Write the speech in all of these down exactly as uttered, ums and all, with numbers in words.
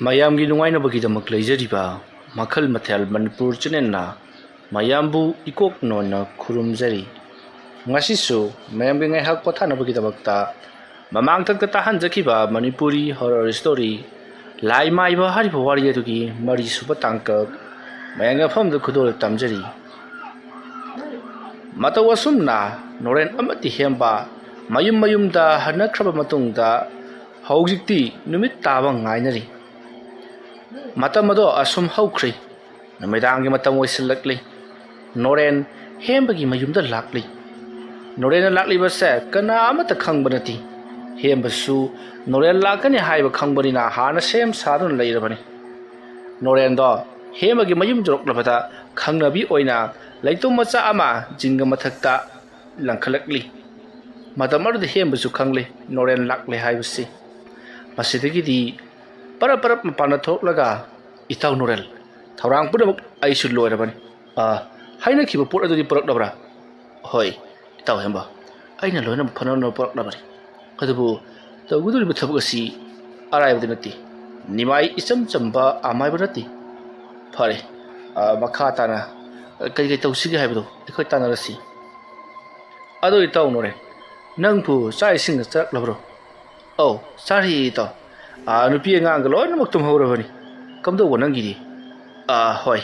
ꯃꯌꯥꯝꯒꯤ ꯅꯨꯡꯉꯥꯏꯅꯕꯒꯤꯗꯃꯛ ꯂꯩꯖꯔꯤꯕ ꯃꯈꯜ ꯃꯊꯦꯜ ꯃꯅꯤꯄꯨꯔ ꯆꯦꯅꯦꯜꯅ ꯃꯌꯥꯝꯕꯨ ꯏꯀꯣꯛ ꯅꯣꯟꯅ ꯈꯨꯔꯨꯝꯖꯔꯤ꯫ ꯉꯁꯤꯁꯨ ꯃꯌꯥꯝꯒꯤ ꯉꯥꯏꯍꯥꯛ ꯄꯣꯊꯥꯅꯕꯒꯤꯗꯃꯛꯇ ꯃꯃꯥꯡꯊꯛꯇ ꯇꯥꯍꯟꯖꯈꯤꯕ ꯃꯅꯤꯄꯨꯔꯤ ꯍꯣꯔꯔ ꯁ꯭ꯇꯣꯔꯤ ꯂꯥꯏ ꯃꯥꯏꯕ ꯍꯥꯏꯔꯤꯕ ꯋꯥꯔꯤ ꯑꯗꯨꯒꯤ ꯃꯔꯤꯁꯨꯕ ꯇꯥꯡꯀꯛ ꯃꯌꯥꯝꯒꯤ ꯃꯐꯝꯗ ꯈꯨꯗꯣꯜ ꯇꯝꯖꯔꯤ꯫ ꯃꯇꯧ ꯑꯁꯨꯝꯅ ꯅꯣꯔꯦꯟ ꯑꯃꯗꯤ ꯍꯦꯝꯕ ꯃꯌꯨꯝ ꯃꯌꯨꯝꯗ ꯍꯟꯅꯈ꯭ꯔꯕ ꯃꯇꯨꯡꯗ ꯍꯧꯖꯤꯛꯇꯤ ꯅꯨꯃꯤꯠ ꯇꯥꯕ ꯉꯥꯏꯅꯔꯤ꯫ ꯃꯇꯝ ꯑꯗꯣ ꯑꯁꯨꯝ ꯍꯧꯈ꯭ꯔꯦ꯫ ꯅꯨꯃꯤꯗꯥꯡꯒꯤ ꯃꯇꯝ ꯑꯣꯏꯁꯤꯜꯂꯛꯂꯤ꯫ ꯅꯣꯔꯦꯟ ꯍꯦꯝꯕꯒꯤ ꯃꯌꯨꯝꯗ ꯂꯥꯛꯂꯤ꯫ ꯅꯣꯔꯦꯟꯅ ꯂꯥꯛꯂꯤꯕꯁꯦ ꯀꯅꯥ ꯑꯃꯠꯇ ꯈꯪꯕ ꯅꯠꯇꯦ꯫ ꯍꯦꯝꯕꯁꯨ ꯅꯣꯔꯦꯟ ꯂꯥꯛꯀꯅꯤ ꯍꯥꯏꯕ ꯈꯪꯕꯅꯤꯅ ꯍꯥꯟꯅ ꯁꯦꯝ ꯁꯥꯗꯨꯅ ꯂꯩꯔꯕꯅꯤ꯫ ꯅꯣꯔꯦꯟꯗꯣ ꯍꯦꯝꯕꯒꯤ ꯃꯌꯨꯝ ꯌꯧꯔꯛꯂꯕꯗ ꯈꯪꯅꯕꯤ ꯑꯣꯏꯅ ꯂꯩꯇꯣꯝ ꯃꯆꯥ ꯑꯃ ꯖꯤꯡꯒ ꯃꯊꯛꯇ ꯂꯪꯈꯠꯂꯛꯂꯤ꯫ ꯃꯇꯝ ꯑꯗꯨꯗ ꯍꯦꯝꯕꯁꯨ ꯈꯪꯂꯦ ꯅꯣꯔꯦꯟ ꯂꯥꯛꯂꯦ ꯍꯥꯏꯕꯁꯤ꯫ ꯃꯁꯤꯗꯒꯤꯗꯤ ꯄꯔꯞ ꯄꯔꯞ ꯃꯄꯥꯟꯗ ꯊꯣꯛꯂꯒ, "ꯏꯇꯥꯎ ꯅꯣꯔꯦꯟ, ꯊꯧꯔꯥꯡ ꯄꯨꯝꯅꯃꯛ ꯑꯩꯁꯨ ꯂꯣꯏꯔꯕꯅꯤ꯫ ꯑꯥ, ꯍꯥꯏꯅꯈꯤꯕ ꯄꯣꯠ ꯑꯗꯨꯗꯤ ꯄꯨꯔꯛꯂꯕ꯭ꯔꯥ?" "ꯍꯣꯏ, ꯏꯇꯥꯎ ꯍꯦꯝꯕ, ꯑꯩꯅ ꯂꯣꯏꯅꯃꯛ ꯐꯅꯅꯕ ꯄꯨꯔꯛꯂꯕꯅꯤ꯫ ꯑꯗꯨꯕꯨ ꯇꯧꯒꯗꯧꯔꯤꯕ ꯊꯕꯛ ꯑꯁꯤ ꯑꯔꯥꯏꯕꯗꯤ ꯅꯠꯇꯦ꯫ ꯅꯤꯃꯥꯏ ꯏꯆꯝ ꯆꯝꯕ ꯑꯃꯥꯏꯕ ꯅꯠꯇꯦ꯫ ꯐꯔꯦ, ꯑꯥ, ꯃꯈꯥ ꯇꯥꯅ ꯀꯔꯤ ꯀꯔꯤ ꯇꯧꯁꯤꯒꯦ ꯍꯥꯏꯕꯗꯨ ꯑꯩꯈꯣꯏ ꯇꯥꯟꯅꯔꯁꯤ꯫ ꯑꯗꯣ ꯏꯇꯥꯎ ꯅꯣꯔꯦꯟ, ꯅꯪꯕꯨ ꯆꯥꯛ ꯏꯁꯤꯡꯒ ꯆꯥꯔꯛꯂꯕ꯭ꯔꯣ?" "ꯑꯧ, ꯆꯥꯔꯤ ꯏꯇꯥꯎ꯫ ꯑꯥ, ꯅꯨꯄꯤ ꯑꯉꯥꯡꯒ ꯂꯣꯏꯅꯃꯛ ꯇꯨꯝꯍꯧꯔꯕꯅꯤ꯫ ꯀꯝꯗꯧꯕ ꯅꯪꯒꯤꯗꯤ?" "ꯑꯥ, ꯍꯣꯏ,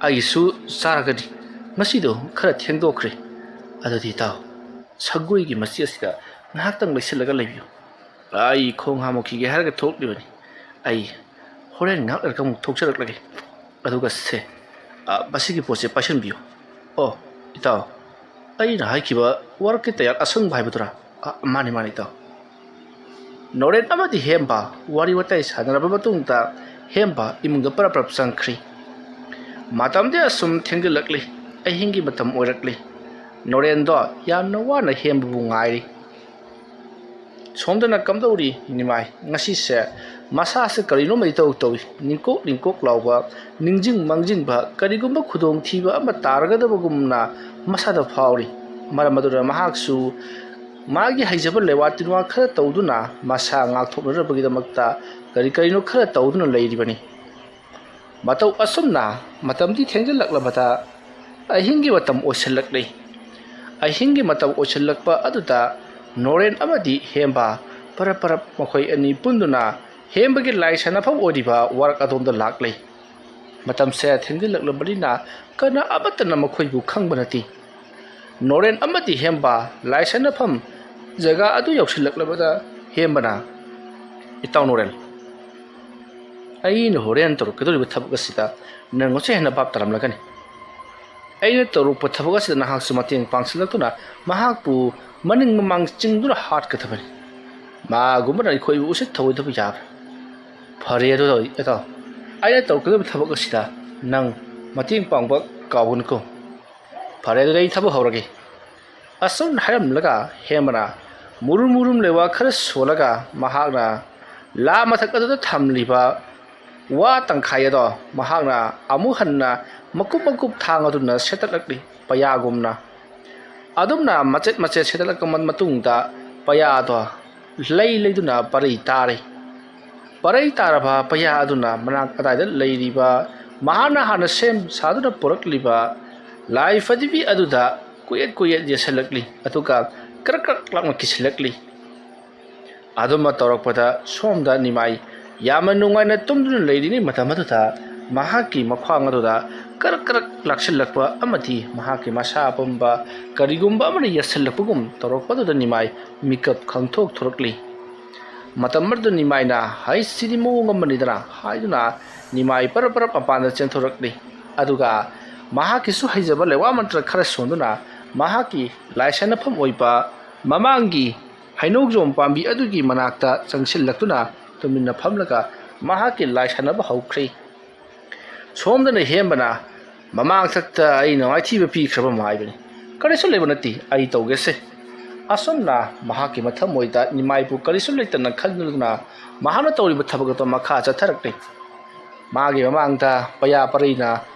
ꯑꯩꯒꯤꯁꯨ ꯆꯥꯔꯒꯅꯤ꯫ ꯉꯁꯤꯗꯣ ꯈꯔ ꯊꯦꯡꯗꯣꯛꯈ꯭ꯔꯦ꯫ ꯑꯗꯨꯗꯤ ꯏꯇꯥꯎ, ꯁꯪꯒꯣꯏꯒꯤ ꯃꯆꯤ ꯑꯁꯤꯗ ꯉꯥꯏꯍꯥꯛꯇꯪ ꯂꯩꯁꯤꯜꯂꯒ ꯂꯩꯕꯤꯌꯨ꯫ ꯑꯩ ꯈꯣꯡ ꯍꯥꯝꯃꯨꯈꯤꯒꯦ ꯍꯥꯏꯔꯒ ꯊꯣꯛꯂꯤꯕꯅꯤ꯫ ꯑꯩ ꯍꯣꯔꯦꯟ ꯉꯥꯏꯍꯥꯛ ꯂꯩꯔꯒ ꯑꯃꯨꯛ ꯊꯣꯛꯆꯔꯛꯂꯒꯦ꯫ ꯑꯗꯨꯒ ꯁꯦ, ꯑꯥ, ꯃꯁꯤꯒꯤ ꯄꯣꯠꯁꯦ ꯄꯥꯏꯁꯟꯕꯤꯌꯨ꯫ ꯑꯣ, ꯏꯇꯥꯎ, ꯑꯩꯅ ꯍꯥꯏꯈꯤꯕ ꯋꯥꯔꯛꯀꯤ ꯇꯌꯥꯔ ꯑꯁꯪꯕ ꯍꯥꯏꯕꯗꯨꯔꯥ?" "ꯑꯥ, ꯃꯥꯅꯤ, ꯃꯥꯅꯤ, ꯏꯇꯥꯎ꯫" ꯅꯣꯔꯦꯟ ꯑꯃꯗꯤ ꯍꯦꯝꯕ ꯋꯥꯔꯤ ꯋꯥꯇꯥꯏ ꯁꯥꯟꯅꯔꯕ ꯃꯇꯨꯡꯗ ꯍꯦꯝꯕ ꯏꯃꯨꯡꯗ ꯄꯔꯞ ꯄꯔꯞ ꯆꯪꯈ꯭ꯔꯤ꯫ ꯃꯇꯝꯗꯤ ꯑꯁꯨꯝ ꯊꯦꯡꯖꯤꯜꯂꯛꯂꯤ꯫ ꯑꯍꯤꯡꯒꯤ ꯃꯇꯝ ꯑꯣꯏꯔꯛꯂꯤ꯫ ꯅꯣꯔꯦꯟꯗꯣ ꯌꯥꯝꯅ ꯋꯥꯅ ꯍꯦꯝꯕꯕꯨ ꯉꯥꯏꯔꯤ꯫ ꯁꯣꯝꯗꯅ ꯀꯝꯗꯧꯔꯤ ꯅꯤꯃꯥꯏ? ꯉꯁꯤꯁꯦ ꯃꯁꯥꯁꯦ ꯀꯔꯤꯅꯣꯝꯃ ꯏꯇꯧ ꯇꯧꯏ꯫ ꯅꯤꯡꯀꯣꯛ ꯅꯤꯡꯀꯣꯛ ꯂꯥꯎꯕ, ꯅꯤꯡꯖꯤꯡ ꯃꯥꯡꯖꯤꯡꯕ, ꯀꯔꯤꯒꯨꯝꯕ ꯈꯨꯗꯣꯡꯊꯤꯕ ꯑꯃ ꯇꯥꯔꯒꯗꯕꯒꯨꯝꯅ ꯃꯁꯥꯗ ꯐꯥꯎꯔꯤ꯫ ꯃꯔꯝ ꯑꯗꯨꯅ ꯃꯍꯥꯛꯁꯨ ꯃꯥꯒꯤ ꯍꯩꯖꯕ ꯂꯦꯋꯥ ꯇꯤꯟꯋꯥ ꯈꯔ ꯇꯧꯗꯨꯅ ꯃꯁꯥ ꯉꯥꯛꯊꯣꯛꯅꯅꯕꯒꯤꯗꯃꯛꯇ ꯀꯔꯤ ꯀꯔꯤꯅꯣ ꯈꯔ ꯇꯧꯗꯨꯅ ꯂꯩꯔꯤꯕꯅꯤ꯫ ꯃꯇꯧ ꯑꯁꯨꯝꯅ ꯃꯇꯝꯗꯤ ꯊꯦꯡꯖꯤꯜꯂꯛꯂꯕꯗ ꯑꯍꯤꯡꯒꯤ ꯃꯇꯝ ꯑꯣꯏꯁꯤꯜꯂꯛꯂꯤ꯫ ꯑꯍꯤꯡꯒꯤ ꯃꯇꯝ ꯑꯣꯏꯁꯤꯜꯂꯛꯄ ꯑꯗꯨꯗ ꯅꯣꯔꯦꯟ ꯑꯃꯗꯤ ꯍꯦꯝꯕ ꯄꯔꯞ ꯄꯔꯞ ꯃꯈꯣꯏ ꯑꯅꯤ ꯄꯨꯟꯗꯨꯅ ꯍꯦꯝꯕꯒꯤ ꯂꯥꯏ ꯁꯥꯟꯅꯐꯝ ꯑꯣꯏꯔꯤꯕ ꯋꯥꯔꯛ ꯑꯗꯣꯝꯗ ꯂꯥꯛꯂꯤ꯫ ꯃꯇꯝꯁꯦ ꯊꯦꯡꯖꯤꯜꯂꯛꯂꯕꯅꯤꯅ ꯀꯅꯥ ꯑꯃꯠꯇꯅ ꯃꯈꯣꯏꯕꯨ ꯈꯪꯕ ꯅꯠꯇꯦ꯫ ꯅꯣꯔꯦꯟ ꯑꯃꯗꯤ ꯍꯦꯝꯕ ꯂꯥꯏ ꯁꯥꯟꯅꯐꯝ ꯖꯒꯥ ꯑꯗꯨ ꯌꯧꯁꯤꯜꯂꯛꯂꯕꯗ ꯍꯦꯝꯕꯅ, "ꯏꯇꯥꯎ ꯅꯣꯔꯦꯟ, ꯑꯩꯅ ꯍꯣꯔꯦꯟ ꯇꯧꯔꯛꯀꯗꯧꯔꯤꯕ ꯊꯕꯛ ꯑꯁꯤꯗ ꯅꯪ ꯉꯁꯤ ꯍꯦꯟꯅ ꯚꯥꯞ ꯇꯥꯔꯝꯂꯒꯅꯤ꯫ ꯑꯩꯅ ꯇꯧꯔꯛꯄ ꯊꯕꯛ ꯑꯁꯤꯗ ꯅꯍꯥꯛꯁꯨ ꯃꯇꯦꯡ ꯄꯥꯡꯁꯤꯜꯂꯛꯇꯨꯅ ꯃꯍꯥꯛꯄꯨ ꯃꯅꯤꯡ ꯃꯃꯥꯡ ꯆꯤꯡꯗꯨꯅ ꯍꯥꯠꯀꯗꯕꯅꯤ꯫ ꯃꯥꯒꯨꯝꯕꯅ ꯑꯩꯈꯣꯏꯕꯨ ꯎꯁꯤꯠ ꯊꯑꯣꯏꯗꯕ ꯌꯥꯕ꯭ꯔꯥ? ꯐꯔꯦ ꯑꯗꯨ ꯏꯇꯥꯎ, ꯑꯩꯅ ꯇꯧꯔꯛꯀꯗꯕ ꯊꯕꯛ ꯑꯁꯤꯗ ꯅꯪ ꯃꯇꯦꯡ ꯄꯥꯡꯕ ꯀꯥꯎꯒꯅꯨꯀꯣ꯫ ꯐꯔꯦ ꯑꯗꯨꯗꯤ ꯑꯩ ꯊꯕꯛ ꯍꯧꯔꯒꯦ"꯫ ꯑꯁꯨꯝꯅ ꯍꯥꯏꯔꯝꯂꯒ ꯍꯦꯝꯕꯅ ꯃꯨꯔꯨꯝ ꯃꯨꯔꯨꯝ ꯂꯩꯋꯥ ꯈꯔ ꯁꯣꯜꯂꯒ ꯃꯍꯥꯛꯅ ꯂꯥ ꯃꯊꯛ ꯑꯗꯨꯗ ꯊꯝꯂꯤꯕ ꯋꯥ ꯇꯪꯈꯥꯏ ꯑꯗꯣ ꯃꯍꯥꯛꯅ ꯑꯃꯨꯛ ꯍꯟꯅ ꯃꯀꯨꯞ ꯃꯀꯨꯞ ꯊꯥꯡ ꯑꯗꯨꯅ ꯁꯦꯠꯇꯠꯂꯛꯂꯤ꯫ ꯄꯌꯥꯒꯨꯝꯅ ꯑꯗꯨꯝꯅ ꯃꯆꯦꯠ ꯃꯆꯦꯠ ꯁꯦꯠꯇꯠꯂꯛꯄ ꯃꯇꯨꯡꯗ ꯄꯌꯥꯗꯣ ꯂꯩ ꯂꯩꯗꯨꯅ ꯄꯔꯩ ꯇꯥꯔꯤ꯫ ꯄꯔꯩ ꯇꯥꯔꯕ ꯄꯌꯥ ꯑꯗꯨꯅ ꯃꯅꯥꯛ ꯑꯗꯥꯏꯗ ꯂꯩꯔꯤꯕ ꯃꯍꯥꯛꯅ ꯍꯥꯟꯅ ꯁꯦꯝ ꯁꯥꯗꯨꯅ ꯄꯨꯔꯛꯂꯤꯕ ꯂꯥꯏ ꯐꯗꯤꯕꯤ ꯑꯗꯨꯗ ꯀꯨꯌꯦꯠ ꯀꯨꯌꯦꯠ ꯌꯦꯠꯁꯤꯜꯂꯛꯂꯤ꯫ ꯑꯗꯨꯒ ꯀ꯭ꯔꯛ ꯀ꯭ꯔꯛ ꯂꯥꯎꯅ ꯀꯤꯁꯤꯜꯂꯛꯂꯤ꯫ ꯑꯗꯨꯝꯅ ꯇꯧꯔꯛꯄꯗ ꯁꯣꯝꯗ ꯅꯤꯃꯥꯏ ꯌꯥꯝꯅ ꯅꯨꯡꯉꯥꯏꯅ ꯇꯨꯝꯗꯨꯅ ꯂꯩꯔꯤꯉꯩ ꯃꯇꯝ ꯑꯗꯨꯗ ꯃꯍꯥꯛꯀꯤ ꯃꯈ꯭ꯋꯥꯡ ꯑꯗꯨꯗ ꯀ꯭ꯔꯛ ꯀ꯭ꯔꯛ ꯂꯥꯛꯁꯤꯜꯂꯛꯄ ꯑꯃꯗꯤ ꯃꯍꯥꯛꯀꯤ ꯃꯁꯥ ꯄꯨꯝꯕ ꯀꯔꯤꯒꯨꯝꯕ ꯑꯃꯅ ꯌꯦꯠꯁꯤꯜꯂꯛꯄꯒꯨꯝ ꯇꯧꯔꯛꯄꯗꯨꯗ ꯅꯤꯃꯥꯏ ꯃꯤꯀꯞ ꯈꯪꯊꯣꯛ ꯊꯣꯔꯛꯂꯤ꯫ ꯃꯇꯝ ꯑꯗꯨꯗ ꯅꯤꯃꯥꯏꯅ, "ꯍꯩ, ꯁꯤꯗꯤ ꯃꯑꯣꯡ ꯑꯃꯅꯤꯗꯅ" ꯍꯥꯏꯗꯨꯅ ꯅꯤꯃꯥꯏ ꯄꯔꯞ ꯄꯔꯞ ꯃꯄꯥꯟꯗ ꯆꯦꯟꯊꯣꯔꯛꯂꯤ꯫ ꯑꯗꯨꯒ ꯃꯍꯥꯛꯀꯤꯁꯨ ꯍꯩꯖꯕ ꯂꯩꯋꯥ ꯃꯟꯇ꯭ꯔ ꯈꯔ ꯁꯣꯟꯗꯨꯅ ꯃꯍꯥꯛꯀꯤ ꯂꯥꯏ ꯁꯥꯟꯅꯐꯝ ꯑꯣꯏꯕ ꯃꯃꯥꯡꯒꯤ ꯍꯩꯅꯧꯖꯣꯝ ꯄꯥꯝꯕꯤ ꯑꯗꯨꯒꯤ ꯃꯅꯥꯛꯇ ꯆꯪꯁꯤꯜꯂꯛꯇꯨꯅ ꯇꯨꯃꯤꯟꯅ ꯐꯝꯂꯒ ꯃꯍꯥꯛꯀꯤ ꯂꯥꯏ ꯁꯥꯟꯅꯕ ꯍꯧꯈ꯭ꯔꯦ꯫ ꯁꯣꯝꯗꯅ ꯍꯦꯝꯕꯅ ꯃꯃꯥꯡꯊꯛꯇ ꯑꯩꯅ ꯃꯥꯏꯊꯤꯕ ꯄꯤꯈ꯭ꯔꯕ ꯑꯃ ꯍꯥꯏꯕꯅꯤ꯫ "ꯀꯔꯤꯁꯨ ꯂꯩꯕ ꯅꯠꯇꯦ, ꯑꯩ ꯇꯧꯒꯦꯁꯦ"꯫ ꯑꯁꯨꯝꯅ ꯃꯍꯥꯛꯀꯤ ꯃꯊꯃꯣꯏꯗ ꯅꯤꯃꯥꯏꯕꯨ ꯀꯔꯤꯁꯨ ꯂꯩꯇꯅ ꯈꯟꯗꯨꯅ ꯃꯍꯥꯛꯅ ꯇꯧꯔꯤꯕ ꯊꯕꯛ ꯑꯗꯨ ꯃꯈꯥ ꯆꯠꯊꯔꯛꯂꯤ꯫ ꯃꯥꯒꯤ ꯃꯃꯥꯡꯗ ꯄꯌꯥ ꯄꯔꯩꯅ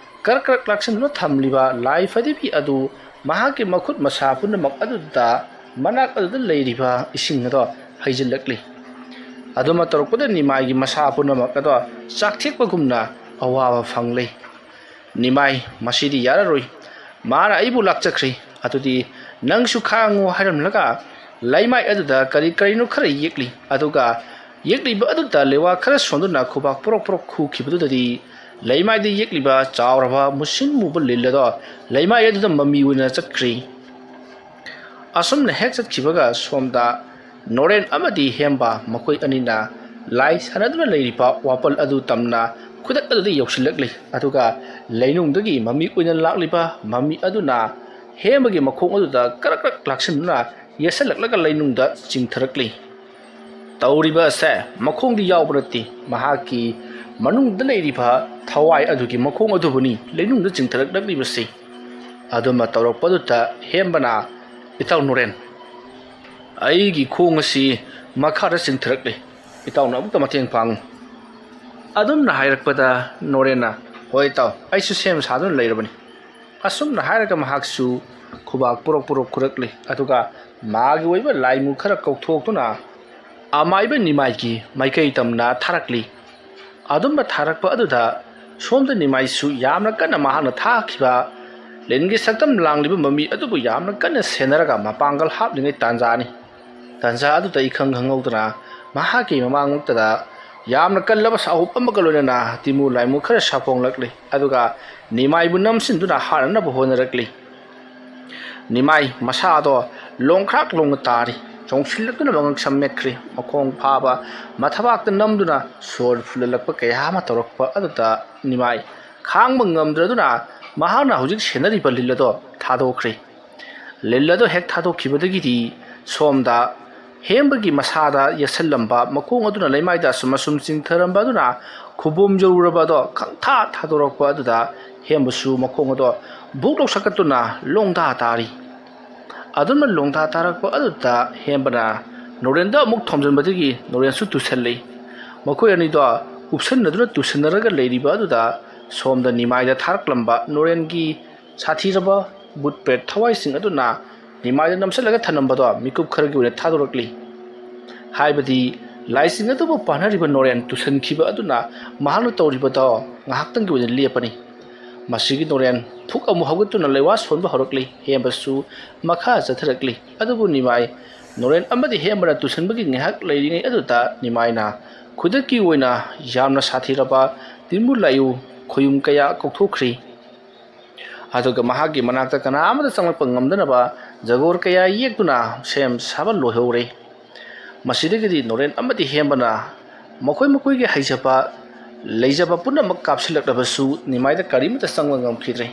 ꯀ꯭ꯔꯛ ꯀ꯭ꯔꯛ ꯂꯥꯛꯁꯤꯟꯗꯨꯅ ꯊꯝꯂꯤꯕ ꯂꯥꯏ ꯐꯗꯤꯕꯤ ꯑꯗꯨ ꯃꯍꯥꯛꯀꯤ ꯃꯈꯨꯠ ꯃꯁꯥ ꯄꯨꯝꯅꯃꯛ ꯑꯗꯨꯗ ꯃꯅꯥꯛ ꯑꯗꯨꯗ ꯂꯩꯔꯤꯕ ꯏꯁꯤꯡ ꯑꯗꯣ ꯍꯩꯖꯤꯜꯂꯛꯂꯤ꯫ ꯑꯗꯨꯃ ꯇꯧꯔꯛꯄꯗ ꯅꯤꯃꯥꯏꯒꯤ ꯃꯁꯥ ꯄꯨꯝꯅꯃꯛ ꯑꯗꯣ ꯆꯥꯛꯊꯦꯛꯄꯒꯨꯝꯅ ꯑꯋꯥꯕ ꯐꯪꯂꯤ꯫ "ꯅꯤꯃꯥꯏ, ꯃꯁꯤꯗꯤ ꯌꯥꯔꯔꯣꯏ꯫ ꯃꯥꯅ ꯑꯩꯕꯨ ꯂꯥꯛꯆꯈ꯭ꯔꯦ꯫ ꯑꯗꯨꯗꯤ ꯅꯪꯁꯨ ꯈꯥꯡꯉꯨ" ꯍꯥꯏꯔꯝꯂꯒ ꯂꯩꯃꯥꯏ ꯑꯗꯨꯗ ꯀꯔꯤ ꯀꯔꯤꯅꯣ ꯈꯔ ꯌꯦꯛꯂꯤ꯫ ꯑꯗꯨꯒ ꯌꯦꯛꯂꯤꯕ ꯑꯗꯨꯗ ꯂꯦꯋꯥ ꯈꯔ ꯁꯣꯟꯗꯨꯅ ꯈꯨꯕꯥꯛ ꯄꯣꯔꯣꯛ ꯄꯣꯔꯣꯛ ꯈꯨꯈꯤꯕꯗꯨꯗꯗꯤ ꯂꯩꯃꯥꯏꯗ ꯌꯦꯛꯂꯤꯕ ꯆꯥꯎꯔꯕ ꯃꯨꯁꯤꯟ ꯃꯨꯕ ꯂꯤꯟ ꯑꯗꯣ ꯂꯩꯃꯥꯏ ꯑꯗꯨꯗ ꯃꯃꯤ ꯑꯣꯏꯅ ꯆꯠꯈ꯭ꯔꯤ꯫ ꯑꯁꯨꯝꯅ ꯍꯦꯛ ꯆꯠꯈꯤꯕꯒ ꯁꯣꯝꯗ ꯅꯣꯔꯦꯟ ꯑꯃꯗꯤ ꯍꯦꯝꯕ ꯃꯈꯣꯏ ꯑꯅꯤꯅ ꯂꯥꯏ ꯁꯥꯟꯅꯗꯨꯅ ꯂꯩꯔꯤꯕ ꯋꯥꯄꯜ ꯑꯗꯨ ꯇꯝꯅ ꯈꯨꯗꯛ ꯑꯗꯨꯗ ꯌꯧꯁꯤꯜꯂꯛꯂꯤ꯫ ꯑꯗꯨꯒ ꯂꯩꯅꯨꯡꯗꯒꯤ ꯃꯃꯤ ꯑꯣꯏꯅ ꯂꯥꯛꯂꯤꯕ ꯃꯃꯤ ꯑꯗꯨꯅ ꯍꯦꯝꯕꯒꯤ ꯃꯈꯣꯡ ꯑꯗꯨꯗ ꯀꯔꯛ ꯀꯔꯛ ꯂꯥꯛꯁꯤꯟꯗꯨꯅ ꯌꯦꯠꯁꯜꯂꯛꯂꯒ ꯂꯩꯅꯨꯡꯗ ꯆꯤꯡꯊꯔꯛꯂꯤ꯫ ꯇꯧꯔꯤꯕ ꯑꯁꯦ ꯃꯈꯣꯡꯗꯤ ꯌꯥꯎꯕ ꯅꯠꯇꯦ, ꯃꯍꯥꯛꯀꯤ ꯃꯅꯨꯡꯗ ꯂꯩꯔꯤꯕ ꯊꯋꯥꯏ ꯑꯗꯨꯒꯤ ꯃꯈꯣꯡ ꯑꯗꯨꯕꯨꯅꯤ ꯂꯩꯅꯨꯡꯗ ꯆꯤꯡꯊꯔꯛꯂꯛꯂꯤꯕꯁꯤ꯫ ꯑꯗꯨꯃ ꯇꯧꯔꯛꯄꯗꯨꯗ ꯍꯦꯝꯕꯅ, "ꯏꯇꯥꯎ ꯅꯣꯔꯦꯟ, ꯑꯩꯒꯤ ꯈꯣꯡ ꯑꯁꯤ ꯃꯈꯥꯗ ꯆꯤꯡꯊꯔꯛꯂꯦ, ꯏꯇꯥꯎꯅ ꯑꯃꯨꯛꯇ ꯃꯇꯦꯡ ꯄꯥꯡꯉꯨ" ꯑꯗꯨꯝꯅ ꯍꯥꯏꯔꯛꯄꯗ ꯅꯣꯔꯦꯟꯅ, "ꯍꯣꯏ ꯏꯇꯥꯎ, ꯑꯩꯁꯨ ꯁꯦꯝ ꯁꯥꯗꯨꯅ ꯂꯩꯔꯕꯅꯤ" ꯑꯁꯨꯝꯅ ꯍꯥꯏꯔꯒ ꯃꯍꯥꯛꯁꯨ ꯈꯨꯕꯥꯛ ꯄꯨꯔꯛ ꯄꯨꯔꯛ ꯈꯨꯔꯛꯂꯤ꯫ ꯑꯗꯨꯒ ꯃꯥꯒꯤ ꯑꯣꯏꯕ ꯂꯥꯏꯃꯨ ꯈꯔ ꯀꯧꯊꯣꯛꯇꯨꯅ ꯑꯃꯥꯏꯕ ꯅꯤꯃꯥꯏꯒꯤ ꯃꯥꯏꯀꯩ ꯇꯝꯅ ꯊꯥꯔꯛꯂꯤ꯫ ꯑꯗꯨꯝꯕ ꯊꯥꯔꯛꯄ ꯑꯗꯨꯗ ꯁꯣꯝꯗ ꯅꯤꯃꯥꯏꯁꯨ ꯌꯥꯝꯅ ꯀꯟꯅ ꯃꯍꯥꯛꯅ ꯊꯥꯈꯤꯕ ꯂꯤꯟꯒꯤ ꯁꯛꯇꯝ ꯂꯥꯡꯂꯤꯕ ꯃꯃꯤ ꯑꯗꯨꯕꯨ ꯌꯥꯝꯅ ꯀꯟꯅ ꯁꯦꯟꯅꯔꯒ ꯃꯄꯥꯡꯒꯜ ꯍꯥꯞꯂꯤꯉꯩ ꯇꯥꯟꯖꯥꯅꯤ꯫ ꯇꯥꯟꯖꯥ ꯑꯗꯨꯗ ꯏꯈꯪ ꯈꯪꯍꯧꯗꯅ ꯃꯍꯥꯛꯀꯤ ꯃꯃꯥꯡꯂꯣꯛꯇꯗ ꯌꯥꯝꯅ ꯀꯜꯂꯕ ꯁꯥꯍꯨꯞ ꯑꯃꯒ ꯂꯣꯏꯅꯅ ꯇꯤꯃꯨ ꯂꯥꯏꯃꯨ ꯈꯔ ꯁꯥꯐꯣꯡꯂꯛꯂꯤ꯫ ꯑꯗꯨꯒ ꯅꯤꯃꯥꯏꯕꯨ ꯅꯝꯁꯤꯟꯗꯨꯅ ꯍꯥꯠꯅꯅꯕ ꯍꯣꯠꯅꯔꯛꯂꯤ꯫ ꯅꯤꯃꯥꯏ ꯃꯁꯥꯗꯣ ꯂꯣꯡꯈ꯭ꯔꯥꯛ ꯂꯣꯡꯅ ꯇꯥꯔꯤ꯫ ꯆꯣꯡꯁꯤꯜꯂꯛꯇꯨꯅ ꯃꯉꯛꯁꯝ ꯃꯦꯠꯈ꯭ꯔꯤ꯫ ꯃꯈꯣꯡ ꯐꯥꯕ ꯃꯊꯕꯥꯛꯇ ꯅꯝꯗꯨꯅ ꯁꯣꯔ ꯐꯨꯜꯂꯜꯂꯛꯄ ꯀꯌꯥ ꯑꯃ ꯇꯧꯔꯛꯄ ꯑꯗꯨꯗ ꯅꯤꯃꯥꯏ ꯈꯥꯡꯕ ꯉꯝꯗ꯭ꯔꯗꯨꯅ ꯃꯍꯥꯛꯅ ꯍꯧꯖꯤꯛ ꯁꯦꯟꯅꯔꯤꯕ ꯂꯤꯜ ꯑꯗꯣ ꯊꯥꯗꯣꯛꯈ꯭ꯔꯤ꯫ ꯂꯤꯜ ꯑꯗꯣ ꯍꯦꯛ ꯊꯥꯗꯣꯛꯈꯤꯕꯗꯒꯤꯗꯤ ꯁꯣꯝꯗ ꯍꯦꯝꯕꯒꯤ ꯃꯁꯥꯗ ꯌꯦꯠꯁꯜꯂꯝꯕ ꯃꯈꯣꯡ ꯑꯗꯨꯅ ꯂꯩꯃꯥꯏꯗ ꯑꯁꯨꯝ ꯑꯁꯨꯝ ꯆꯤꯡꯊꯔꯝꯕ ꯑꯗꯨꯅ ꯈꯨꯕꯣꯝ ꯌꯧꯔꯨꯔꯕ ꯑꯗꯣ ꯈꯪꯊꯥ ꯊꯥꯗꯣꯔꯛꯄ ꯑꯗꯨꯗ ꯍꯦꯝꯕꯁꯨ ꯃꯈꯣꯡ ꯑꯗꯣ ꯕꯨꯛ ꯂꯧ ꯁꯛꯀꯠꯇꯨꯅ ꯂꯣꯡꯗꯥ ꯇꯥꯔꯤ꯫ ꯑꯗꯨꯝꯅ ꯂꯣꯡꯗꯥ ꯇꯥꯔꯛꯄ ꯑꯗꯨꯗ ꯍꯦꯝꯕꯅ ꯅꯣꯔꯦꯟꯗ ꯑꯃꯨꯛ ꯊꯣꯝꯖꯤꯟꯕꯗꯒꯤ ꯅꯣꯔꯦꯟꯁꯨ ꯇꯨꯁꯜꯂꯤ꯫ ꯃꯈꯣꯏ ꯑꯅꯤꯗꯣ ꯎꯞꯁꯟꯅꯗꯨꯅ ꯇꯨꯁꯟꯅꯔꯒ ꯂꯩꯔꯤꯕ ꯑꯗꯨꯗ ꯁꯣꯝꯗ ꯅꯤꯃꯥꯏꯗ ꯊꯥꯔꯛꯂꯝꯕ ꯅꯣꯔꯦꯟꯒꯤ ꯁꯥꯊꯤꯔꯕ ꯕꯨꯠ ꯄ꯭ꯔꯦꯠ ꯊꯋꯥꯏꯁꯤꯡ ꯑꯗꯨꯅ ꯅꯤꯃꯥꯏꯗ ꯅꯝꯁꯤꯜꯂꯒ ꯊꯅꯝꯕꯗꯣ ꯃꯤꯀꯨꯞ ꯈꯔꯒꯤ ꯑꯣꯏꯅ ꯊꯥꯗꯣꯔꯛꯂꯤ꯫ ꯍꯥꯏꯕꯗꯤ ꯂꯥꯏꯁꯤꯡ ꯑꯗꯨꯕꯨ ꯄꯥꯟꯅꯔꯤꯕ ꯅꯣꯔꯦꯟ ꯇꯨꯁꯟꯈꯤꯕ ꯑꯗꯨꯅ ꯃꯍꯥꯛꯅ ꯇꯧꯔꯤꯕꯗꯣ ꯉꯥꯏꯍꯥꯛꯇꯪꯒꯤ ꯑꯣꯏꯅ ꯂꯦꯞꯄꯅꯤ꯫ ꯃꯁꯤꯒꯤ ꯅꯣꯔꯦꯟ ꯐꯨꯛ ꯑꯃꯨꯛ ꯍꯧꯒꯠꯇꯨꯅ ꯂꯩꯋꯥ ꯁꯣꯟꯕ ꯍꯧꯔꯛꯂꯤ꯫ ꯍꯦꯝꯕꯁꯨ ꯃꯈꯥ ꯆꯠꯊꯔꯛꯂꯤ꯫ ꯑꯗꯨꯕꯨ ꯅꯤꯃꯥꯏ ꯅꯣꯔꯦꯟ ꯑꯃꯗꯤ ꯍꯦꯝꯕꯅ ꯇꯨꯁꯟꯕꯒꯤ ꯉꯥꯏꯍꯥꯛ ꯂꯩꯔꯤꯉꯩ ꯑꯗꯨꯗ ꯅꯤꯃꯥꯏꯅ ꯈꯨꯗꯛꯀꯤ ꯑꯣꯏꯅ ꯌꯥꯝꯅ ꯁꯥꯊꯤꯔꯕ ꯇꯤꯟꯃꯨ ꯂꯥꯏꯌꯨ ꯈꯣꯌꯨꯝ ꯀꯌꯥ ꯀꯧꯊꯣꯛꯈ꯭ꯔꯤ꯫ ꯑꯗꯨꯒ ꯃꯍꯥꯛꯀꯤ ꯃꯅꯥꯛꯇ ꯀꯅꯥ ꯑꯃꯠꯇ ꯆꯪꯂꯛꯄ ꯉꯝꯗꯅꯕ ꯖꯒꯣꯔ ꯀꯌꯥ ꯌꯦꯛꯇꯨꯅ ꯁꯦꯝ ꯁꯥꯕ ꯂꯣꯏꯍꯧꯔꯦ꯫ ꯃꯁꯤꯗꯒꯤꯗꯤ ꯅꯣꯔꯦꯟ ꯑꯃꯗꯤ ꯍꯦꯝꯕꯅ ꯃꯈꯣꯏ ꯃꯈꯣꯏꯒꯤ ꯍꯩꯖꯕ ꯂꯩꯖꯕ ꯄꯨꯝꯅꯃꯛ ꯀꯥꯞꯁꯤꯜꯂꯛꯂꯕꯁꯨ ꯅꯤꯃꯥꯏꯗ ꯀꯔꯤꯃꯠꯇ ꯆꯪꯕ ꯉꯝꯈꯤꯗ꯭ꯔꯦ꯫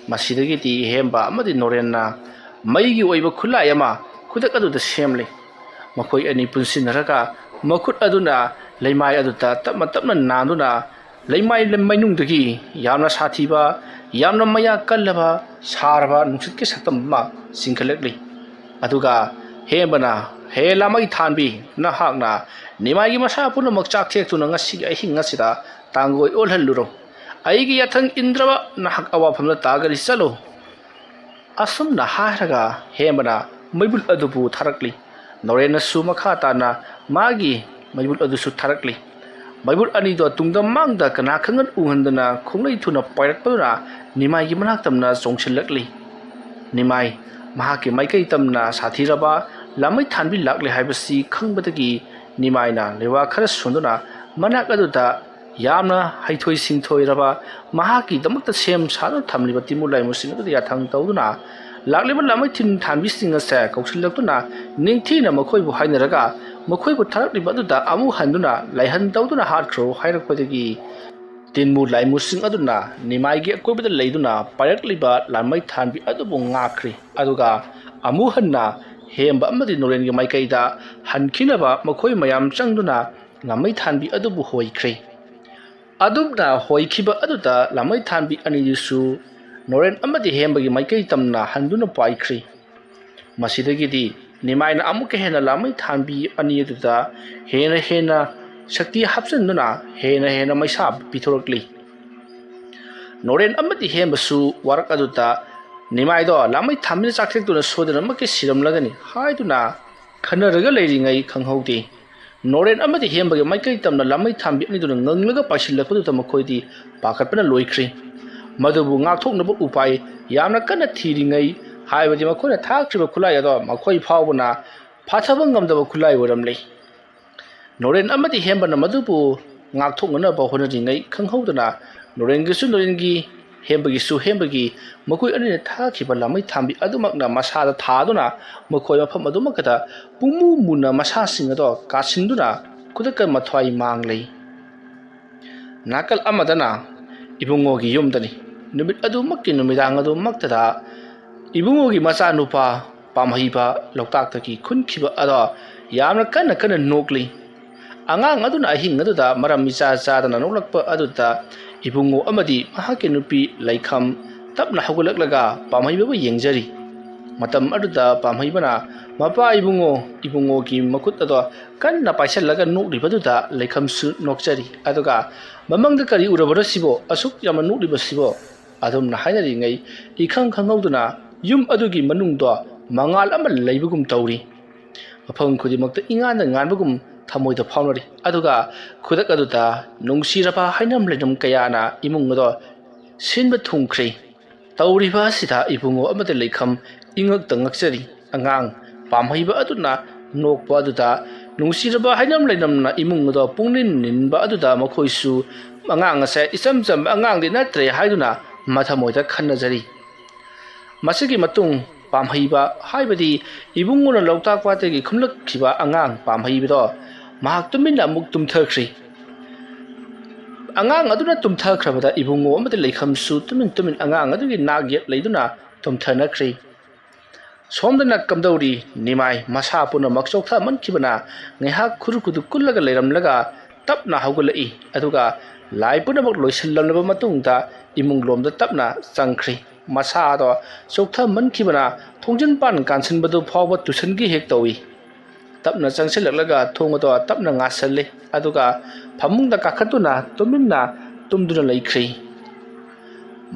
ꯃꯁꯤꯗꯒꯤꯗꯤ ꯍꯦꯝꯕ ꯑꯃꯗꯤ ꯅꯣꯔꯦꯟꯅ ꯃꯩꯒꯤ ꯑꯣꯏꯕ ꯈꯨꯠꯂꯥꯏ ꯑꯃ ꯈꯨꯗꯛ ꯑꯗꯨꯗ ꯁꯦꯝꯂꯤ꯫ ꯃꯈꯣꯏ ꯑꯅꯤ ꯄꯨꯟꯁꯤꯟꯅꯔꯒ ꯃꯈꯨꯠ ꯑꯗꯨꯅ ꯂꯩꯃꯥꯏ ꯑꯗꯨꯗ ꯇꯞꯅ ꯇꯞꯅ ꯅꯥꯟꯗꯨꯅ ꯂꯩꯃꯥꯏ ꯃꯅꯨꯡꯗꯒꯤ ꯌꯥꯝꯅ ꯁꯥꯊꯤꯕ, ꯌꯥꯝꯅ ꯃꯌꯥ ꯀꯜꯂꯕ, ꯁꯥꯔꯕ ꯅꯨꯡꯁꯤꯠꯀꯤ ꯁꯛꯇꯝ ꯑꯃ ꯆꯤꯡꯈꯠꯂꯛꯂꯤ꯫ ꯑꯗꯨꯒ ꯍꯦꯝꯕꯅ, "ꯍꯦ ꯂꯥꯃꯩ ꯊꯥꯟꯕꯤ, ꯅꯍꯥꯛꯅ ꯅꯤꯃꯥꯏꯒꯤ ꯃꯁꯥ ꯄꯨꯝꯅꯃꯛ ꯆꯥꯛ ꯊꯦꯛꯇꯨꯅ ꯉꯁꯤꯒꯤ ꯑꯍꯤꯡ ꯑꯁꯤꯗ ꯇꯥꯡꯒꯣꯏ ꯑꯣꯜꯍꯜꯂꯨꯔꯣ꯫ ꯑꯩꯒꯤ ꯌꯥꯊꯪ ꯏꯟꯗ꯭ꯔꯕ ꯅꯍꯥꯛ ꯑꯋꯥꯐꯝꯗ ꯇꯥꯒꯅꯤ, ꯆꯠꯂꯣ"꯫ ꯑꯁꯨꯝꯅ ꯍꯥꯏꯔꯒ ꯍꯦꯝꯕꯅ ꯃꯩꯕꯨꯜ ꯑꯗꯨꯕꯨ ꯊꯥꯔꯛꯂꯤ꯫ ꯅꯣꯔꯦꯟꯅꯁꯨ ꯃꯈꯥ ꯇꯥꯅ ꯃꯥꯒꯤ ꯃꯩꯕꯨꯜ ꯑꯗꯨꯁꯨ ꯊꯥꯔꯛꯂꯤ꯫ ꯃꯩꯕꯨꯜ ꯑꯅꯤꯗꯣ ꯇꯨꯡꯗ ꯃꯥꯡꯗ ꯀꯅꯥ ꯈꯪꯍꯟ ꯎꯍꯟꯗꯅ ꯈꯣꯡꯂꯩ ꯊꯨꯅ ꯄꯥꯏꯔꯛꯄꯗꯨꯅ ꯅꯤꯃꯥꯏꯒꯤ ꯃꯅꯥꯛ ꯇꯝꯅ ꯆꯣꯡꯁꯤꯜꯂꯛꯂꯤ꯫ ꯅꯤꯃꯥꯏ ꯃꯍꯥꯛꯀꯤ ꯃꯥꯏꯀꯩ ꯇꯝꯅ ꯁꯥꯊꯤꯔꯕ ꯂꯥꯃꯩ ꯊꯥꯟꯕꯤ ꯂꯥꯛꯂꯦ ꯍꯥꯏꯕꯁꯤ ꯈꯪꯕꯗꯒꯤ ꯅꯤꯃꯥꯏꯅ ꯂꯩꯋꯥ ꯈꯔ ꯁꯣꯟꯗꯨꯅ ꯃꯅꯥꯛ ꯑꯗꯨꯗ ꯌꯥꯝꯅ ꯍꯩꯊꯣꯏ ꯁꯤꯡꯊꯣꯏꯔꯕ ꯃꯍꯥꯛꯀꯤꯗꯃꯛꯇ ꯁꯦꯝ ꯁꯥꯗꯨꯅ ꯊꯝꯂꯤꯕ ꯇꯤꯟꯃꯨ ꯂꯥꯏꯃꯨꯁꯤꯡ ꯑꯗꯨꯗ ꯌꯥꯊꯪ ꯇꯧꯗꯨꯅ ꯂꯥꯛꯂꯤꯕ ꯂꯥꯃꯩ ꯊꯤꯟ ꯊꯥꯟꯕꯤꯁꯤꯡ ꯑꯁꯦ ꯀꯧꯁꯤꯜꯂꯛꯇꯨꯅ ꯅꯤꯡꯊꯤꯅ ꯃꯈꯣꯏꯕꯨ ꯍꯥꯏꯅꯔꯒ ꯃꯈꯣꯏꯕꯨ ꯊꯥꯔꯛꯂꯤꯕ ꯑꯗꯨꯗ ꯑꯃꯨꯛ ꯍꯟꯗꯨꯅ ꯂꯥꯏꯍꯟ ꯇꯧꯗꯨꯅ ꯍꯥꯠꯈ꯭ꯔꯣ ꯍꯥꯏꯔꯛꯄꯗꯒꯤ ꯇꯤꯟꯃꯨ ꯂꯥꯏꯃꯨꯁꯤꯡ ꯑꯗꯨꯅ ꯅꯤꯃꯥꯏꯒꯤ ꯑꯀꯣꯏꯕꯗ ꯂꯩꯗꯨꯅ ꯄꯥꯏꯔꯛꯂꯤꯕ ꯂꯥꯃꯩ ꯊꯥꯟꯕꯤ ꯑꯗꯨꯕꯨ ꯉꯥꯛꯈ꯭ꯔꯤ꯫ ꯑꯗꯨꯒ ꯑꯃꯨꯛ ꯍꯟꯅ ꯍꯦꯝꯕ ꯑꯃꯗꯤ ꯅꯣꯔꯦꯟꯒꯤ ꯃꯥꯏꯀꯩꯗ ꯍꯟꯈꯤꯅꯕ ꯃꯈꯣꯏ ꯃꯌꯥꯝ ꯆꯪꯗꯨꯅ ꯂꯥꯃꯩ ꯊꯥꯟꯕꯤ ꯑꯗꯨꯕꯨ ꯍꯣꯏꯈ꯭ꯔꯦ꯫ ꯑꯗꯨꯝꯅ ꯍꯣꯏꯈꯤꯕ ꯑꯗꯨꯗ ꯂꯥꯃꯩ ꯊꯥꯟꯕꯤ ꯑꯅꯤꯗꯨꯁꯨ ꯅꯣꯔꯦꯟ ꯑꯃꯗꯤ ꯍꯦꯝꯕꯒꯤ ꯃꯥꯏꯀꯩ ꯇꯝꯅ ꯍꯟꯗꯨꯅ ꯄꯥꯏꯈ꯭ꯔꯤ꯫ ꯃꯁꯤꯗꯒꯤꯗꯤ ꯅꯤꯃꯥꯏꯅ ꯑꯃꯨꯛꯀ ꯍꯦꯟꯅ ꯂꯥꯃꯩ ꯊꯥꯟꯕꯤ ꯑꯅꯤ ꯑꯗꯨꯗ ꯍꯦꯟꯅ ꯍꯦꯟꯅ ꯁꯛꯇꯤ ꯍꯥꯞꯆꯤꯟꯗꯨꯅ ꯍꯦꯟꯅ ꯍꯦꯟꯅ ꯃꯩꯁꯥ ꯄꯤꯊꯣꯔꯛꯂꯤ꯫ ꯅꯣꯔꯦꯟ ꯑꯃꯗꯤ ꯍꯦꯝꯕꯁꯨ ꯋꯥꯔꯛ ꯑꯗꯨꯗ ꯅꯤꯃꯥꯏꯗꯣ ꯂꯥꯃꯩ ꯊꯥꯝꯕꯤꯅ ꯆꯥꯛꯊꯦꯛꯇꯨꯅ ꯁꯣꯏꯗꯅꯃꯛꯀꯤ ꯁꯤꯔꯝꯂꯒꯅꯤ ꯍꯥꯏꯗꯨꯅ ꯈꯟꯅꯔꯒ ꯂꯩꯔꯤꯉꯩ ꯈꯪꯍꯧꯗꯦ꯫ ꯅꯣꯔꯦꯟ ꯑꯃꯗꯤ ꯍꯦꯝꯕꯒꯤ ꯃꯥꯏꯀꯩ ꯇꯝꯅ ꯂꯥꯃꯩ ꯊꯥꯝꯕꯤ ꯑꯅꯤꯗꯨꯅ ꯉꯪꯂꯒ ꯄꯥꯏꯁꯤꯜꯂꯛꯄꯗꯨꯗ ꯃꯈꯣꯏꯗꯤ ꯄꯥꯈꯠꯄꯅ ꯂꯣꯏꯈ꯭ꯔꯦ꯫ ꯃꯗꯨꯕꯨ ꯉꯥꯛꯊꯣꯛꯅꯕ ꯎꯄꯥꯏ ꯌꯥꯝꯅ ꯀꯟꯅ ꯊꯤꯔꯤꯉꯩ, ꯍꯥꯏꯕꯗꯤ ꯃꯈꯣꯏꯅ ꯊꯥꯈ꯭ꯔꯤꯕ ꯈꯨꯠꯂꯥꯏ ꯑꯗꯣ ꯃꯈꯣꯏ ꯐꯥꯎꯕꯅ ꯐꯥꯊꯕ ꯉꯝꯗꯕ ꯈꯨꯠꯂꯥꯏ ꯑꯣꯏꯔꯝꯂꯦ꯫ ꯅꯣꯔꯦꯟ ꯑꯃꯗꯤ ꯍꯦꯝꯕꯅ ꯃꯗꯨꯕꯨ ꯉꯥꯛꯊꯣꯛꯅꯅꯕ ꯍꯣꯠꯅꯔꯤꯉꯩ ꯈꯪꯍꯧꯗꯅ ꯅꯣꯔꯦꯟꯒꯤꯁꯨ ꯅꯣꯔꯦꯟꯒꯤ, ꯍꯦꯝꯕꯒꯤꯁꯨ ꯍꯦꯝꯕꯒꯤ, ꯃꯈꯣꯏ ꯑꯅꯤꯅ ꯊꯥꯈꯤꯕ ꯂꯥꯃꯩ ꯊꯥꯝꯕꯤ ꯑꯗꯨꯃꯛꯅ ꯃꯁꯥꯗ ꯊꯥꯗꯨꯅ ꯃꯈꯣꯏ ꯃꯐꯝ ꯑꯗꯨꯃꯛꯇꯗ ꯄꯨꯡꯃꯨ ꯃꯨꯅ ꯃꯁꯥꯁꯤꯡ ꯑꯗꯣ ꯀꯥꯁꯤꯟꯗꯨꯅ ꯈꯨꯗꯛꯇ ꯃꯊ꯭ꯋꯥꯏ ꯃꯥꯡꯂꯩ꯫ ꯅꯥꯀꯜ ꯑꯃꯗꯅ ꯏꯕꯨꯡꯉꯣꯒꯤ ꯌꯨꯝꯗꯅꯤ꯫ ꯅꯨꯃꯤꯠ ꯑꯗꯨꯃꯛꯀꯤ ꯅꯨꯃꯤꯗꯥꯡ ꯑꯗꯨꯃꯛꯇꯗ ꯏꯕꯨꯡꯉꯣꯒꯤ ꯃꯆꯥꯅꯨꯄꯥ ꯄꯥꯝꯍꯩꯕ ꯂꯣꯛꯇꯥꯛꯇꯒꯤ ꯈꯨꯟꯈꯤꯕ ꯑꯗꯣ ꯌꯥꯝꯅ ꯀꯟꯅ ꯀꯟꯅ ꯅꯣꯛꯂꯤ꯫ ꯑꯉꯥꯡ ꯑꯗꯨꯅ ꯑꯍꯤꯡ ꯑꯗꯨꯗ ꯃꯔꯝ ꯏꯆꯥ ꯆꯥꯗꯅ ꯅꯣꯛꯂꯛꯄ ꯑꯗꯨꯗ ꯏꯕꯨꯡꯉꯣ ꯑꯃꯗꯤ ꯃꯍꯥꯛꯀꯤ ꯅꯨꯄꯤ ꯂꯩꯈꯝ ꯇꯞꯅ ꯍꯧꯒꯠꯂꯛꯂꯒ ꯄꯥꯝꯍꯩꯕꯕꯨ ꯌꯦꯡꯖꯔꯤ꯫ ꯃꯇꯝ ꯑꯗꯨꯗ ꯄꯥꯝꯍꯩꯕꯅ ꯃꯄꯥ ꯏꯕꯨꯡꯉꯣ, ꯏꯕꯨꯡꯉꯣꯒꯤ ꯃꯈꯨꯠ ꯑꯗꯣ ꯀꯟꯅ ꯄꯥꯏꯁꯤꯜꯂꯒ ꯅꯣꯛꯂꯤꯕꯗꯨꯗ ꯂꯩꯈꯝꯁꯨ ꯅꯣꯛꯆꯔꯤ꯫ ꯑꯗꯨꯒ "ꯃꯃꯪꯗ ꯀꯔꯤ ꯎꯔꯕꯅꯣ ꯁꯤꯕꯣ? ꯑꯁꯨꯛ ꯌꯥꯝꯅ ꯅꯣꯛꯂꯤꯕꯁꯤꯕꯣ?" ꯑꯗꯨꯝꯅ ꯍꯥꯏꯅꯔꯤꯉꯩ ꯏꯈꯪ ꯈꯪꯍꯧꯗꯅ ꯌꯨꯝ ꯑꯗꯨꯒꯤ ꯃꯅꯨꯡꯗꯣ ꯃꯉꯥꯜ ꯑꯃ ꯂꯩꯕꯒꯨꯝ ꯇꯧꯔꯤ꯫ ꯃꯐꯝ ꯈꯨꯗꯤꯡꯃꯛꯇ ꯏꯉꯥꯟꯗ ꯉꯥꯟꯕꯒꯨꯝ ꯊꯃꯣꯏꯗ ꯐꯥꯎꯅꯔꯤ꯫ ꯑꯗꯨꯒ ꯈꯨꯗꯛ ꯑꯗꯨꯗ ꯅꯨꯡꯁꯤꯔꯕ ꯍꯥꯏꯅꯝ ꯂꯩꯅꯝ ꯀꯌꯥꯅ ꯏꯃꯨꯡ ꯑꯗꯣ ꯁꯤꯟꯕ ꯊꯨꯡꯈ꯭ꯔꯦ꯫ ꯇꯧꯔꯤꯕ ꯑꯁꯤꯗ ꯏꯕꯨꯡꯉꯣ ꯑꯃꯗꯤ ꯂꯩꯈꯝ ꯏꯉꯛꯇ ꯉꯛꯆꯔꯤ꯫ ꯑꯉꯥꯡ ꯄꯥꯝꯍꯩꯕ ꯑꯗꯨꯅ ꯅꯣꯛꯄ ꯑꯗꯨꯗ ꯅꯨꯡꯁꯤꯔꯕ ꯍꯥꯏꯅꯝ ꯂꯩꯅꯝꯅ ꯏꯃꯨꯡ ꯑꯗꯣ ꯄꯨꯡꯅꯤꯟ ꯅꯤꯟꯕ ꯑꯗꯨꯗ ꯃꯈꯣꯏꯁꯨ ꯑꯉꯥꯡ ꯑꯁꯦ ꯏꯆꯝ ꯆꯝꯕ ꯑꯉꯥꯡꯗꯤ ꯅꯠꯇ꯭ꯔꯦ ꯍꯥꯏꯗꯨꯅ ꯃꯊꯃꯣꯏꯗ ꯈꯟꯅꯖꯔꯤ꯫ ꯃꯁꯤꯒꯤ ꯃꯇꯨꯡ ꯄꯥꯝꯍꯩꯕ, ꯍꯥꯏꯕꯗꯤ ꯏꯕꯨꯡꯉꯣꯅ ꯂꯣꯛꯇꯥꯛ ꯄꯥꯠꯇꯒꯤ ꯈꯨꯝꯂꯛꯈꯤꯕ ꯑꯉꯥꯡ ꯄꯥꯝꯍꯩꯕꯗꯣ ꯃꯍꯥꯛ ꯇꯨꯃꯤꯟꯅ ꯑꯃꯨꯛ ꯇꯨꯝꯊꯈ꯭ꯔꯤ꯫ ꯑꯉꯥꯡ ꯑꯗꯨꯅ ꯇꯨꯝꯊꯈ꯭ꯔꯕꯗ ꯏꯕꯨꯡꯉꯣ ꯑꯃꯗꯤ ꯂꯩꯈꯝꯁꯨ ꯇꯨꯃꯤꯟ ꯇꯨꯃꯤꯟ ꯑꯉꯥꯡ ꯑꯗꯨꯒꯤ ꯅꯥꯛ ꯌꯦꯠ ꯂꯩꯗꯨꯅ ꯇꯨꯝꯊꯅꯈ꯭ꯔꯤ꯫ ꯁꯣꯝꯗꯅ ꯀꯝꯗꯧꯔꯤ? ꯅꯤꯃꯥꯏ ꯃꯁꯥ ꯄꯨꯝꯅꯃꯛ ꯆꯣꯛꯊꯃꯟꯈꯤꯕꯅ ꯉꯥꯏꯍꯥꯛ ꯈꯨꯔꯨ ꯈꯨꯗꯨ ꯀꯨꯜꯂꯒ ꯂꯩꯔꯝꯂꯒ ꯇꯞꯅ ꯍꯧꯒꯠꯂꯛꯏ꯫ ꯑꯗꯨꯒ ꯂꯥꯏ ꯄꯨꯝꯅꯃꯛ ꯂꯣꯏꯁꯤꯜꯂꯝꯂꯕ ꯃꯇꯨꯡꯗ ꯏꯃꯨꯡ ꯂꯣꯝꯗ ꯇꯞꯅ ꯆꯪꯈ꯭ꯔꯤ꯫ ꯃꯁꯥꯗꯣ ꯆꯣꯛꯊꯃꯟꯈꯤꯕꯅ ꯊꯣꯡꯖꯤꯟ ꯄꯥꯟ ꯀꯥꯟꯁꯤꯟꯕꯗꯨ ꯐꯥꯎꯕ ꯇꯨꯁꯟꯒꯤ ꯍꯦꯛ ꯇꯧꯏ꯫ ꯇꯞꯅ ꯆꯪꯁꯤꯜꯂꯛꯂꯒ ꯊꯣꯡ ꯑꯗꯣ ꯇꯞꯅ ꯉꯥꯁꯤꯜꯂꯤ꯫ ꯑꯗꯨꯒ ꯐꯃꯨꯡꯗ ꯀꯥꯈꯠꯇꯨꯅ ꯇꯨꯃꯤꯟꯅ ꯇꯨꯝꯗꯨꯅ ꯂꯩꯈ꯭ꯔꯤ꯫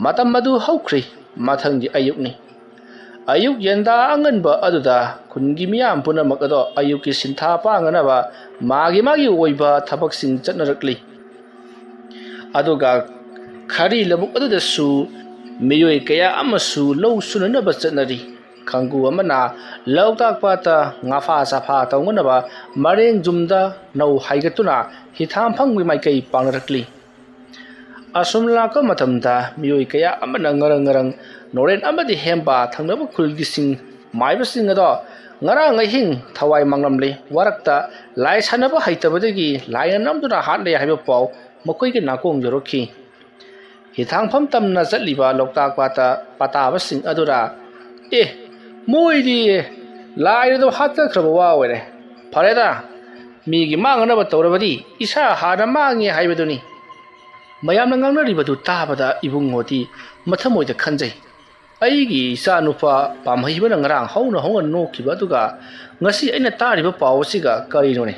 ꯃꯇꯝ ꯑꯗꯨ ꯍꯧꯈ꯭ꯔꯤ꯫ ꯃꯊꯪꯒꯤ ꯑꯌꯨꯛꯅꯤ꯫ ꯑꯌꯨꯛ ꯌꯦꯟꯗꯥ ꯑꯉꯟꯕ ꯑꯗꯨꯗ ꯈꯨꯟꯒꯤ ꯃꯤꯌꯥꯝ ꯄꯨꯝꯅꯃꯛ ꯑꯗꯣ ꯑꯌꯨꯛꯀꯤ ꯁꯤꯟꯊꯥ ꯄꯥꯡꯅꯅꯕ ꯃꯥꯒꯤ ꯃꯥꯒꯤ ꯑꯣꯏꯕ ꯊꯕꯛꯁꯤꯡ ꯆꯠꯅꯔꯛꯂꯤ꯫ ꯑꯗꯨꯒ ꯈꯥꯔꯤ ꯂꯧꯕꯨꯛ ꯑꯗꯨꯗꯁꯨ ꯃꯤꯑꯣꯏ ꯀꯌꯥ ꯑꯃꯁꯨ ꯂꯧ ꯁꯨꯅꯅꯕ ꯆꯠꯅꯔꯤ꯫ ꯈꯪꯒꯨ ꯑꯃꯅ ꯂꯣꯛꯇꯥꯛ ꯄꯥꯠꯇ ꯉꯥꯐꯥ ꯁꯥꯐꯥ ꯇꯧꯅꯅꯕ ꯃꯔꯦꯡ ꯖꯨꯝꯗ ꯅꯧ ꯍꯥꯏꯒꯠꯇꯨꯅ ꯍꯤꯊꯥꯡꯐꯝꯒꯤ ꯃꯥꯏꯀꯩ ꯄꯥꯡꯅꯔꯛꯂꯤ꯫ ꯑꯁꯨꯝ ꯂꯥꯛꯄ ꯃꯇꯝꯗ ꯃꯤꯑꯣꯏ ꯀꯌꯥ ꯑꯃꯅ ꯉꯔꯪ ꯉꯔꯪ ꯅꯣꯔꯦꯟ ꯑꯃꯗꯤ ꯍꯦꯝꯕ ꯊꯪꯅꯕ ꯈꯨꯜꯒꯤꯁꯤꯡ ꯃꯥꯏꯕꯁꯤꯡ ꯑꯗꯣ ꯉꯔꯥꯡ ꯑꯍꯤꯡ ꯊꯋꯥꯏ ꯃꯥꯡꯂꯝꯂꯦ, ꯋꯥꯔꯛꯇ ꯂꯥꯏ ꯁꯥꯟꯅꯕ ꯍꯩꯇꯕꯗꯒꯤ ꯂꯥꯏꯅ ꯅꯝꯗꯨꯅ ꯍꯥꯠꯂꯦ ꯍꯥꯏꯕ ꯄꯥꯎ ꯃꯈꯣꯏꯒꯤ ꯅꯥꯀꯣꯡ ꯌꯧꯔꯛꯈꯤ꯫ ꯍꯤꯊꯥꯡꯐꯝ ꯇꯝꯅ ꯆꯠꯂꯤꯕ ꯂꯣꯛꯇꯥꯛ ꯄꯥꯠꯇ ꯄꯇꯥꯕꯁꯤꯡ ꯑꯗꯨꯅ, "ꯑꯦ, ꯃꯣꯏꯗꯤ ꯂꯥꯏꯅꯗꯣ ꯍꯥꯠꯆꯈ꯭ꯔꯕ ꯋꯥ ꯑꯣꯏꯔꯦ꯫ ꯐꯔꯦꯗ, ꯃꯤꯒꯤ ꯃꯥꯡꯅꯅꯕ ꯇꯧꯔꯕꯗꯤ ꯏꯁꯥ ꯍꯥꯟꯅ ꯃꯥꯡꯉꯦ ꯍꯥꯏꯕꯗꯨꯅꯤ"꯫ ꯃꯌꯥꯝꯅ ꯉꯥꯡꯅꯔꯤꯕꯗꯨ ꯇꯥꯕꯗ ꯏꯕꯨꯡꯉꯣꯗꯤ ꯃꯊꯃꯣꯏꯗ ꯈꯟꯖꯩ, "ꯑꯩꯒꯤ ꯏꯆꯥꯅꯨꯄꯥ ꯄꯥꯝꯍꯩꯕꯅ ꯉꯔꯥꯡ ꯍꯧꯅ ꯍꯧꯅ ꯅꯣꯛꯈꯤꯕ ꯑꯗꯨꯒ ꯉꯁꯤ ꯑꯩꯅ ꯇꯥꯔꯤꯕ ꯄꯥꯎ ꯑꯁꯤꯒ ꯀꯔꯤꯅꯣꯅꯦ?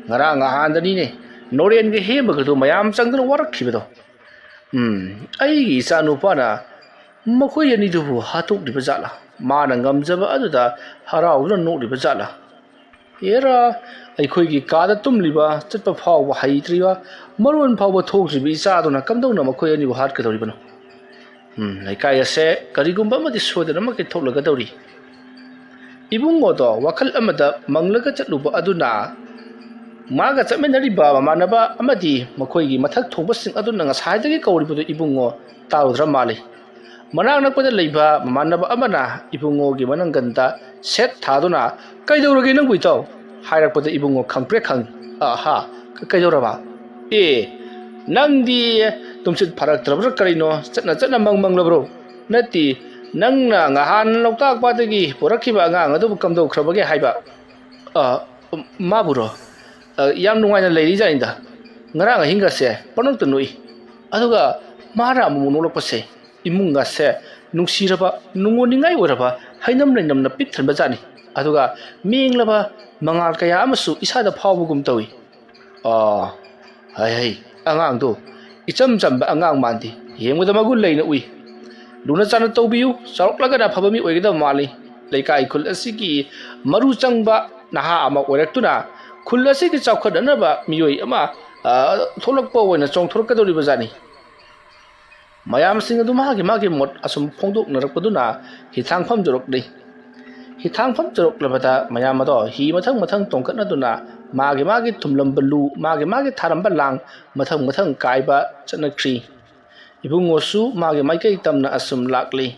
ꯉꯔꯥꯡ ꯅꯍꯥꯟꯗꯅꯤꯅꯦ ꯅꯣꯔꯦꯟꯒ ꯍꯦꯝꯕꯒꯗꯨ ꯃꯌꯥꯝ ꯆꯪꯗꯨꯅ ꯋꯥꯔꯛꯈꯤꯕꯗꯣ꯫ ꯎꯝ, ꯑꯩꯒꯤ ꯏꯆꯥꯅꯨꯄꯥꯅ ꯃꯈꯣꯏ ꯑꯅꯤꯗꯨꯕꯨ ꯍꯥꯠꯇꯣꯛꯂꯤꯕ ꯖꯥꯠꯂꯥ? ꯃꯥꯅ ꯉꯝꯖꯕ ꯑꯗꯨꯗ ꯍꯔꯥꯎꯗꯨꯅ ꯅꯣꯛꯂꯤꯕ ꯖꯥꯠꯂꯥ? ꯑꯦꯔꯥ, ꯑꯩꯈꯣꯏꯒꯤ ꯀꯥꯗ ꯇꯨꯝꯂꯤꯕ, ꯆꯠꯄ ꯐꯥꯎꯕ ꯍꯩꯇ꯭ꯔꯤꯕ, ꯃꯔꯣꯟ ꯐꯥꯎꯕ ꯊꯣꯛꯇ꯭ꯔꯤꯕ ꯏꯆꯥꯗꯨꯅ ꯀꯝꯗꯧꯅ ꯃꯈꯣꯏ ꯑꯅꯤꯕꯨ ꯍꯥꯠꯀꯗꯧꯔꯤꯕꯅꯣ? ꯎꯝ, ꯂꯩꯀꯥꯏ ꯑꯁꯦ ꯀꯔꯤꯒꯨꯝꯕ ꯑꯃꯗꯤ ꯁꯣꯏꯗꯅꯃꯛꯀꯤ ꯊꯣꯛꯂꯒꯗꯧꯔꯤ"꯫ ꯏꯕꯨꯡꯉꯣꯗꯣ ꯋꯥꯈꯜ ꯑꯃꯗ ꯃꯪꯂꯒ ꯆꯠꯂꯨꯕ ꯑꯗꯨꯅ ꯃꯥꯒ ꯆꯠꯃꯤꯟꯅꯔꯤꯕ ꯃꯃꯥꯟꯅꯕ ꯑꯃꯗꯤ ꯃꯈꯣꯏꯒꯤ ꯃꯊꯛ ꯊꯣꯡꯕꯁꯤꯡ ꯑꯗꯨꯅ ꯉꯁꯥꯏꯗꯒꯤ ꯀꯧꯔꯤꯕꯗꯨ ꯏꯕꯨꯡꯉꯣ ꯇꯥꯔꯨꯗ꯭ꯔ ꯃꯥꯜꯂꯤ꯫ ꯃꯅꯥꯛ ꯅꯛꯄꯗ ꯂꯩꯕ ꯃꯃꯥꯟꯅꯕ ꯑꯃꯅ ꯏꯕꯨꯡꯉꯣꯒꯤ ꯃꯅꯪꯒꯟꯗ ꯁꯦꯠ ꯊꯥꯗꯨꯅ, "ꯀꯩꯗꯧꯔꯒꯦ ꯅꯪꯕꯨ ꯏꯇꯥꯎ?" ꯍꯥꯏꯔꯛꯄꯗ ꯏꯕꯨꯡꯉꯣ ꯈꯪꯄ꯭ꯔꯦꯛ ꯈꯪꯉꯤ꯫ "ꯑꯍꯥ, ꯀ-, ꯀꯩꯗꯧꯔꯕ? ꯑꯦ, ꯅꯪꯗꯤ ꯇꯨꯝꯁꯤꯠ ꯐꯥꯔꯛꯇ꯭ꯔꯕ꯭ꯔꯥ ꯀꯔꯤꯅꯣ? ꯆꯠꯅ ꯆꯠꯅ ꯃꯪ ꯃꯪꯂꯕ꯭ꯔꯣ? ꯅꯠꯇꯦ, ꯅꯪꯅ ꯉꯍꯥꯟ ꯂꯣꯛꯇꯥꯛ ꯄꯥꯠꯇꯒꯤ ꯄꯨꯔꯛꯈꯤꯕ ꯑꯉꯥꯡ ꯑꯗꯨꯕꯨ ꯀꯝꯗꯧꯈ꯭ꯔꯕꯒꯦ ꯍꯥꯏꯕ?" "ꯑ, ꯃꯥꯕꯨꯔꯣ? ꯑ, ꯌꯥꯝ ꯅꯨꯡꯉꯥꯏꯅ ꯂꯩꯔꯤꯖꯥꯠꯅꯤꯗ꯫ ꯉꯔꯥꯡ ꯑꯍꯤꯡꯒꯁꯦ ꯄꯪꯅꯣꯛꯇ ꯅꯣꯛꯏ꯫ ꯑꯗꯨꯒ ꯃꯥꯅ ꯑꯃꯨꯛ ꯅꯣꯛꯂꯛꯄꯁꯦ, ꯏꯃꯨꯡꯒꯁꯦ ꯅꯨꯡꯁꯤꯔꯕ, ꯅꯨꯡꯉꯣꯟꯅꯤꯡꯉꯥꯏ ꯑꯣꯏꯔꯕ ꯍꯩꯅꯝ ꯂꯩꯅꯝꯅ ꯄꯤꯛ ꯊꯟꯕ ꯖꯥꯠꯅꯤ꯫ ꯑꯗꯨꯒ ꯃꯦꯡꯂꯕ ꯃꯉꯥꯜ ꯀꯌꯥ ꯑꯃꯁꯨ ꯏꯁꯥꯗ ꯐꯥꯎꯕꯒꯨꯝ ꯇꯧꯏ꯫ ꯑꯥ, ꯍꯩ ꯍꯩ, ꯑꯉꯥꯡꯗꯣ ꯏꯆꯝ ꯆꯝꯕ ꯑꯉꯥꯡ ꯃꯥꯟꯗꯦ, ꯌꯦꯡꯕꯗ ꯃꯒꯨꯟ ꯂꯩꯅ ꯎꯏ"꯫ ꯂꯨꯅ ꯆꯥꯟꯅ ꯇꯧꯕꯤꯌꯨ, ꯆꯥꯎꯔꯛꯂꯒꯅ ꯑꯐꯕ ꯃꯤ ꯑꯣꯏꯒꯗꯕ ꯃꯥꯜꯂꯤ꯫ ꯂꯩꯀꯥꯏ ꯈꯨꯜ ꯑꯁꯤꯒꯤ ꯃꯔꯨ ꯆꯪꯕ ꯅꯍꯥ ꯑꯃ ꯑꯣꯏꯔꯛꯇꯨꯅ ꯈꯨꯜ ꯑꯁꯤꯒꯤ ꯆꯥꯎꯈꯠꯅꯅꯕ ꯃꯤꯑꯣꯏ ꯑꯃ, ꯑ, ꯊꯣꯛꯂꯛꯄ ꯑꯣꯏꯅ ꯆꯣꯡꯊꯣꯔꯛꯀꯗꯧꯔꯤꯕꯖꯥꯠꯅꯤ꯫ ꯃꯌꯥꯝꯁꯤꯡ ꯑꯗꯨ ꯃꯥꯒꯤ ꯃꯥꯒꯤ ꯃꯣꯠ ꯑꯁꯨꯝ ꯐꯣꯡꯗꯣꯛꯅꯔꯛꯄꯗꯨꯅ ꯍꯤꯊꯥꯡꯐꯝ ꯌꯧꯔꯛꯂꯤ꯫ ꯍꯤꯊꯥꯡꯐꯝ ꯌꯧꯔꯛꯂꯕꯗ ꯃꯌꯥꯝ ꯑꯗꯣ ꯍꯤ ꯃꯊꯪ ꯃꯊꯪ ꯇꯣꯡꯈꯠꯅꯗꯨꯅ ꯃꯥꯒꯤ ꯃꯥꯒꯤ ꯊꯨꯝꯂꯝꯕ ꯂꯨ, ꯃꯥꯒꯤ ꯃꯥꯒꯤ ꯊꯥꯔꯝꯕ ꯂꯥꯡ ꯃꯊꯪ ꯃꯊꯪ ꯀꯥꯏꯕ ꯆꯠꯅꯈ꯭ꯔꯤ꯫ ꯏꯕꯨꯡꯉꯣꯁꯨ ꯃꯥꯒꯤ ꯃꯥꯏꯀꯩ ꯇꯝꯅ ꯑꯁꯨꯝ ꯂꯥꯛꯂꯤ꯫